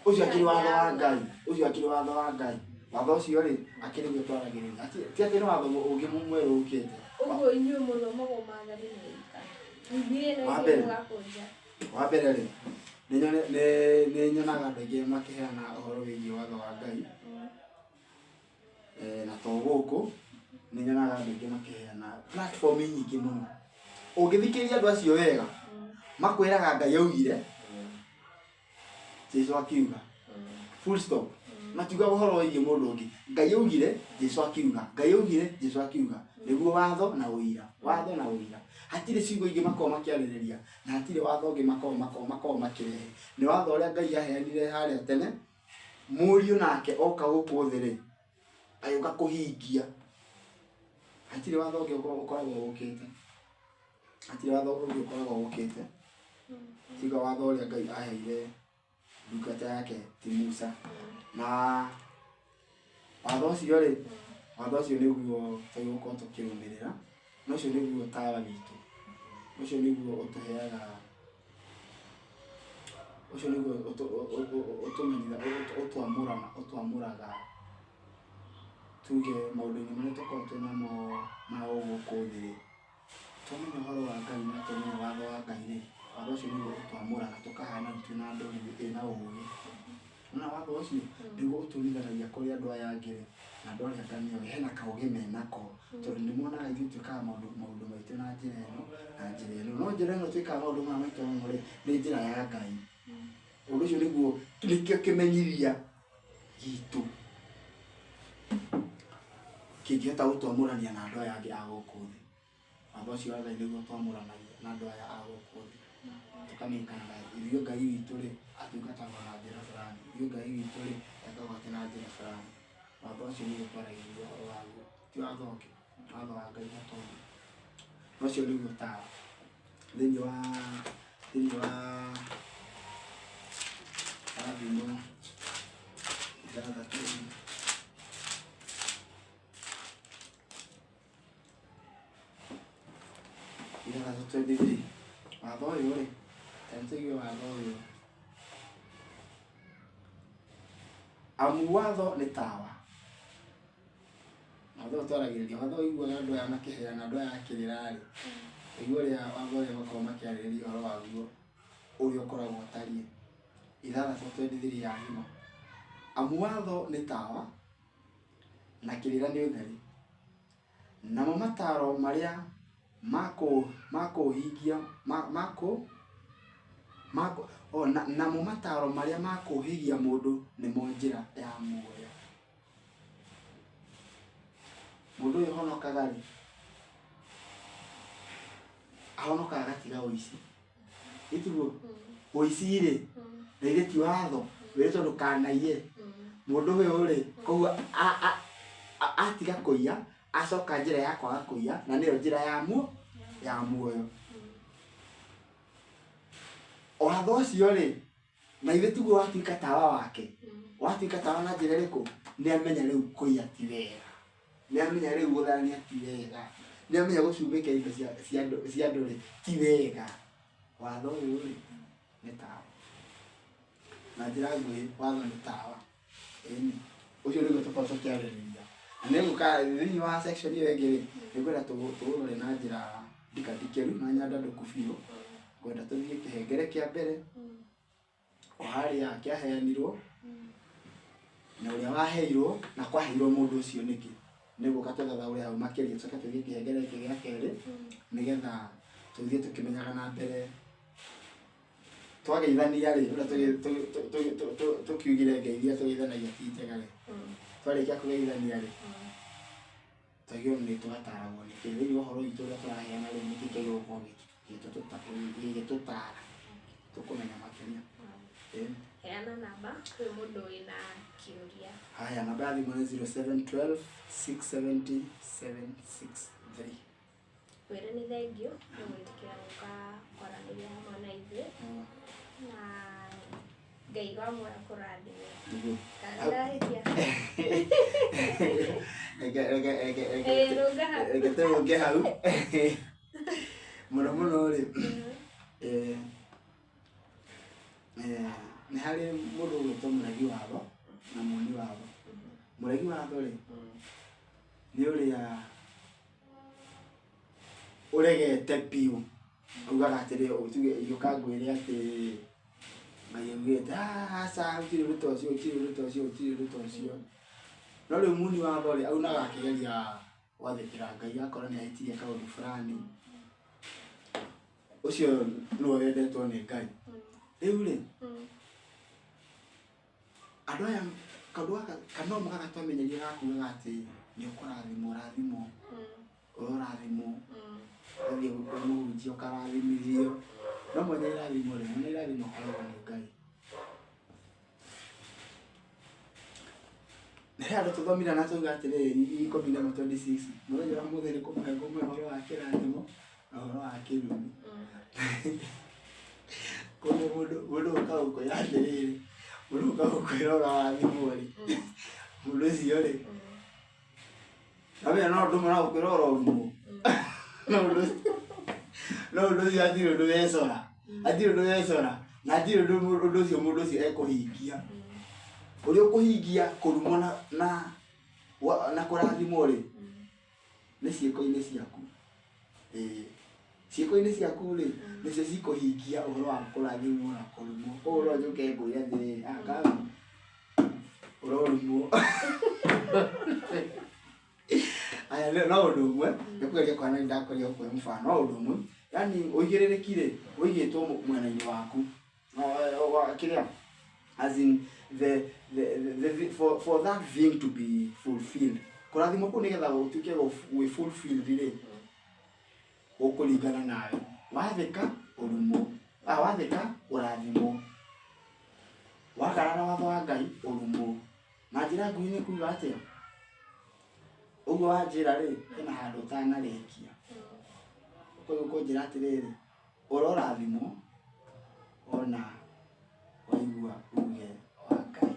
Ũcio akĩrĩ watho wa Ngai, ũcio akĩrĩ watho wa Ngai. Watho ũcio rĩ, akĩrĩ guo twaragĩrĩria. Ti atĩ nĩ watho ũngĩ mwerũ ũkĩte. Ũguo inyuĩ mũthomagwo maathani mwĩ ika. Bibilia ĩno Wa ĩngĩ mbere. mũgakũnja. Wa mbere rĩ, Nĩ nyonaga andũ aingĩ makĩheana ũhoro wĩgiĩ watho wa Ngai. Na to gũkũ nĩ nyonaga andũ aingĩ makĩheana platform nyingĩ mũno. Ũngĩthikĩrĩria andũ acio wega, makwĩraga Ngai augire, Jesu akiuga, full stop. Matiugaga ũhoro wĩgiĩ mũndũ ũngĩ. Ngai augire, Jesu akiuga, Ngai augire, Jesu akiuga. Nĩguo watho na ũira, watho na ũira. Hatirĩ ciugo ingĩ makoragwo makĩarĩrĩria, na hatirĩ watho ũngĩ makoragwo makĩrehe. Nĩ watho ũrĩa Ngai aheanire harĩa tene, mũriũ nake oka gũkũ thĩ rĩ, agĩũka kũhingia. Hatirĩ watho ũngĩ ũkoragwo ũkĩte. Hatirĩ watho ũngĩ ũkoragwo ũkĩte tiga watho ũrĩa Ngai aheire ndungata yake ti Musa. Na watho ũcio rĩ, watho ũcio nĩguo twagĩrĩirwo gũkorwo tũkĩrũmĩrĩra, na ũcio nĩguo tawa witũ, ũcio nĩguo ũtũheaga, ũcio nĩguo ũtwamũraga tuge maũndũ-inĩ marĩa tũkoragwo twĩ namo ma gũkũ thĩ rĩ, twamenya ũhoro wa Ngai na twamenya watho wa Ngai rĩ, watho ũcio nĩguo ũtwamũraga tũkahana rĩu twĩna ndũrĩrĩ ĩna ũgĩ. Nĩwona watho ũcio nĩguo ũtũrithanagia kũrĩ andũ aya angĩ rĩ, na andũ arĩa anga nĩ ogĩ, hena kaũgĩ menako, tondũ nĩ monaga ithuĩ twĩkaga maũndũ maitũ na njĩra ĩno na njĩra ĩno, no njĩra ĩno twĩkaga maũndũ maya maitũ ĩno rĩ, nĩ njĩra ya Ngai. Ũndũ ũcio nĩguo nĩkĩo kĩmenyithia gitũ kĩngĩhota gũtwamũrania na andũ aya angĩ a gũkũ thĩ. Watho ũcio wa Ngai nĩguo ũtwamũranagia na andũ aya a gũkũ thĩ. Tũkamenyekana na ithuĩ Ngai witũ rĩ, atungataga na njĩra fulani, ithuĩ Ngai witũ rĩ, ekaga atĩ na njĩra fulani. Watho ũcio nĩguo twaragĩrĩria ũhoro waguo, ti watho ũngĩ, watho wa Ngai na tondũ ũcio nĩguo tawa thĩinĩ wa Thimo 6. 6:23, watho ũyũ rĩ, ta nĩtũigue watho ũyũ. Amu watho nĩ tawa. Watho ũyũ twaragĩrĩria, watho ũiguaga andũ aya makĩheana, andũ aya a kĩrĩra rĩ, ũigua ũrĩa watho ũrĩa makoragwo makĩarĩrĩria ũhoro waguo ũrĩa ũkoragwo ũtariĩ. 6:23 ya Thimo. Amu watho nĩ tawa, na kĩrĩra nĩ ũtheri, namo mataro marĩa makũhingia namo mataro marĩa makũhĩgia mũndũ nĩmo njĩra ya muoyo. Mũndũ ũyũ ũhonokaga rĩ, ahonokaga agatiga ũici. Ĩtiguo? Ũici rĩ, na ithe ti watho wĩrĩtwo ndũkanaiye. Mũndũ ũyũ rĩ, koguo atiga kũiya, acoka njĩra ya kwaga kũiya, na nĩyo njĩra ya muoyo. Watho ũcio rĩ, na ithe tiguo watuĩka tawa wake. Watuĩka tawa na njĩra ĩrĩkũ? Nĩ amenya rĩu kũiya ti wega. Nĩ amenya rĩu gũtharania ti wega. Nĩ amenya gũcumĩkĩra indo cia andũ rĩ, ti wega. Watho ũyũ rĩ, nĩ tawa. Na njĩra nguhĩ, watho nĩ tawa. Ĩni. Ũcio nĩguo tũkoragwo tũkĩarĩrĩria. Na nĩ ngũka thĩinĩ wa section ĩyo ĩngĩ rĩ, nĩ ngwenda tũũrore na njĩra ndikandikĩru na nyandandũku biũ. Ngwenda tũthiĩ kĩhengere kĩa mbere, o harĩa kĩaheanirwo, na ũrĩa waheirwo, na kwaheirwo mũndũ ũcio nĩkĩ. Nĩ gũka tũthathaũre hau makĩria, tũcoke tũthiĩ kĩhengere gĩkĩ gĩa kerĩ, nĩgetha tũthiĩ tũkĩmenyaga na mbere. Twageithania rĩ, ũrĩa tũkiugire ngeithi iria tũgeithanagia ti njega rĩ, twarĩkia kũgeithania rĩ, twagĩrĩirwo nĩ tũgataragwo nĩkĩ thĩinĩ wa ũhoro witũ ũrĩa tũraheana rĩ, nĩkĩ kĩagĩrĩirwo gũkorwo gĩgĩtũtara tũkũmenya makĩria. Heana namba kwĩ mũndũ wĩna kĩũria. Haya, namba ya thimũ nĩ 0712 670 763. Wĩre nĩ thengiũ nĩ gwĩtĩkĩra gũka kwaranĩria hamwe na ithuĩ, na Ngai wa muoyo akũrathime. Nĩguo. Kana ndahĩtia? Reke reke reke reke Ĩĩ, rũnga hau. Reke tũrũnge hau. Mũno mũno rĩ, nĩ harĩ mũndũ ũgwĩtwo mũregi watho na muoni watho. Mũregi watho rĩ, nĩ ũrĩa ũregete biũ, augaga atĩrĩ, tuge ingĩũka ngwĩre atĩ Ngai augĩte aca gũtirĩ ũndũ ta ũcio, gũtirĩ ũndũ ta ũcio, gũtirĩ ũndũ ta ũcio. No rĩu muni watho rĩ, aunaga akĩgeria gwathĩkĩra Ngai akora nĩ ahĩtirie kaũndũ fulani. Ũcio nĩwe wendetwo nĩ Ngai. Rĩu rĩ, andũ aya kaũndũ gaka no mũhaka twamenyerie ga kugaga atĩ nĩ ũkũrathimwo ũrathimwo, ũrorathimwo, ũgathiĩ kwĩ mũhunjia ũkarathimithio. No mwene irathimo rĩ, mwene irathimo akoragwo nĩ Ngai. He handũ tũthomire na tũuga atĩrĩrĩ, 11:26, mũthenya wa ũmũthĩ nĩ kũmũhe ngũmũhe ũhoro wa kĩrathimo na ũhoro wa kĩrumi. Koguo mũndũ ũkaga gũkwĩra atĩrĩrĩ, mũndũ ũkaga gũkwĩra ũrathimwo rĩ, mũndũ ũcio rĩ, amenya no ũndũ ũmwe na gũkwĩra ũrorumwo. No ũndũ ũcio hatirĩ ũndũ wecora, hatirĩ ũndũ wecora, na hatirĩ ũndũ ũcio mũndũ ũcio ekũhingia. Ũrĩa ũkũhingia kũrumwo na kũrathimwo rĩ, nĩ ciĩko-inĩ ciaku. Ĩĩ, ciĩko-inĩ ciaku rĩ, nĩcio cikũhingia ũhoro wa kũrathimwo na kũrumwo. Koguo no njũke ngwĩre atĩrĩrĩ, ah ũrorumwo. Aya no ũndũ ũmwe, nĩ kũgeria kũhana nĩ ndakũgeria gũkũhe mũbano, no ũndũ ũmwe, yaani ũigĩrĩrĩki rĩ, ũigĩtwo mwena-inĩ waku. Kĩrĩa, as in the for that thing to be fulfilled. Kũrathimwo kũu nĩgetha gũtuĩke gwĩ fulfilled rĩ, gũkũringana nawe. Wathĩka ũrumwo, wathĩka ũrathimwo. Wagarara watho wa Ngai ũrumwo. Na njĩra nguhĩ nĩ kuga atĩa? Ũguo wanjĩra rĩ, hena handũ ũtanarĩkia. Koguo ũkũnjĩra atĩrĩrĩ, ũrorathimwo ona waigua uge wa Ngai.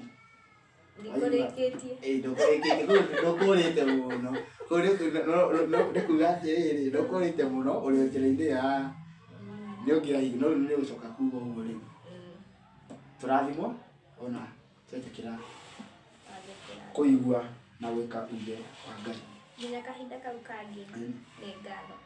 Ndikũrĩkĩtie. Ĩĩ ndũkũrĩkĩtie, koguo ndũkũrĩte mũno. Koguo nĩ kuga atĩrĩrĩ, ndũkũrĩte mũno ũrĩ o njĩra-inĩ ya nĩ ũngĩraigua, no rĩu nĩ ũgũcoka kuga ũguo rĩu. Tũrathimwo ona twetĩkĩra kũigua na gwĩka uge wa Ngai. Nginya kahinda kau kangĩ, nĩ ngatho.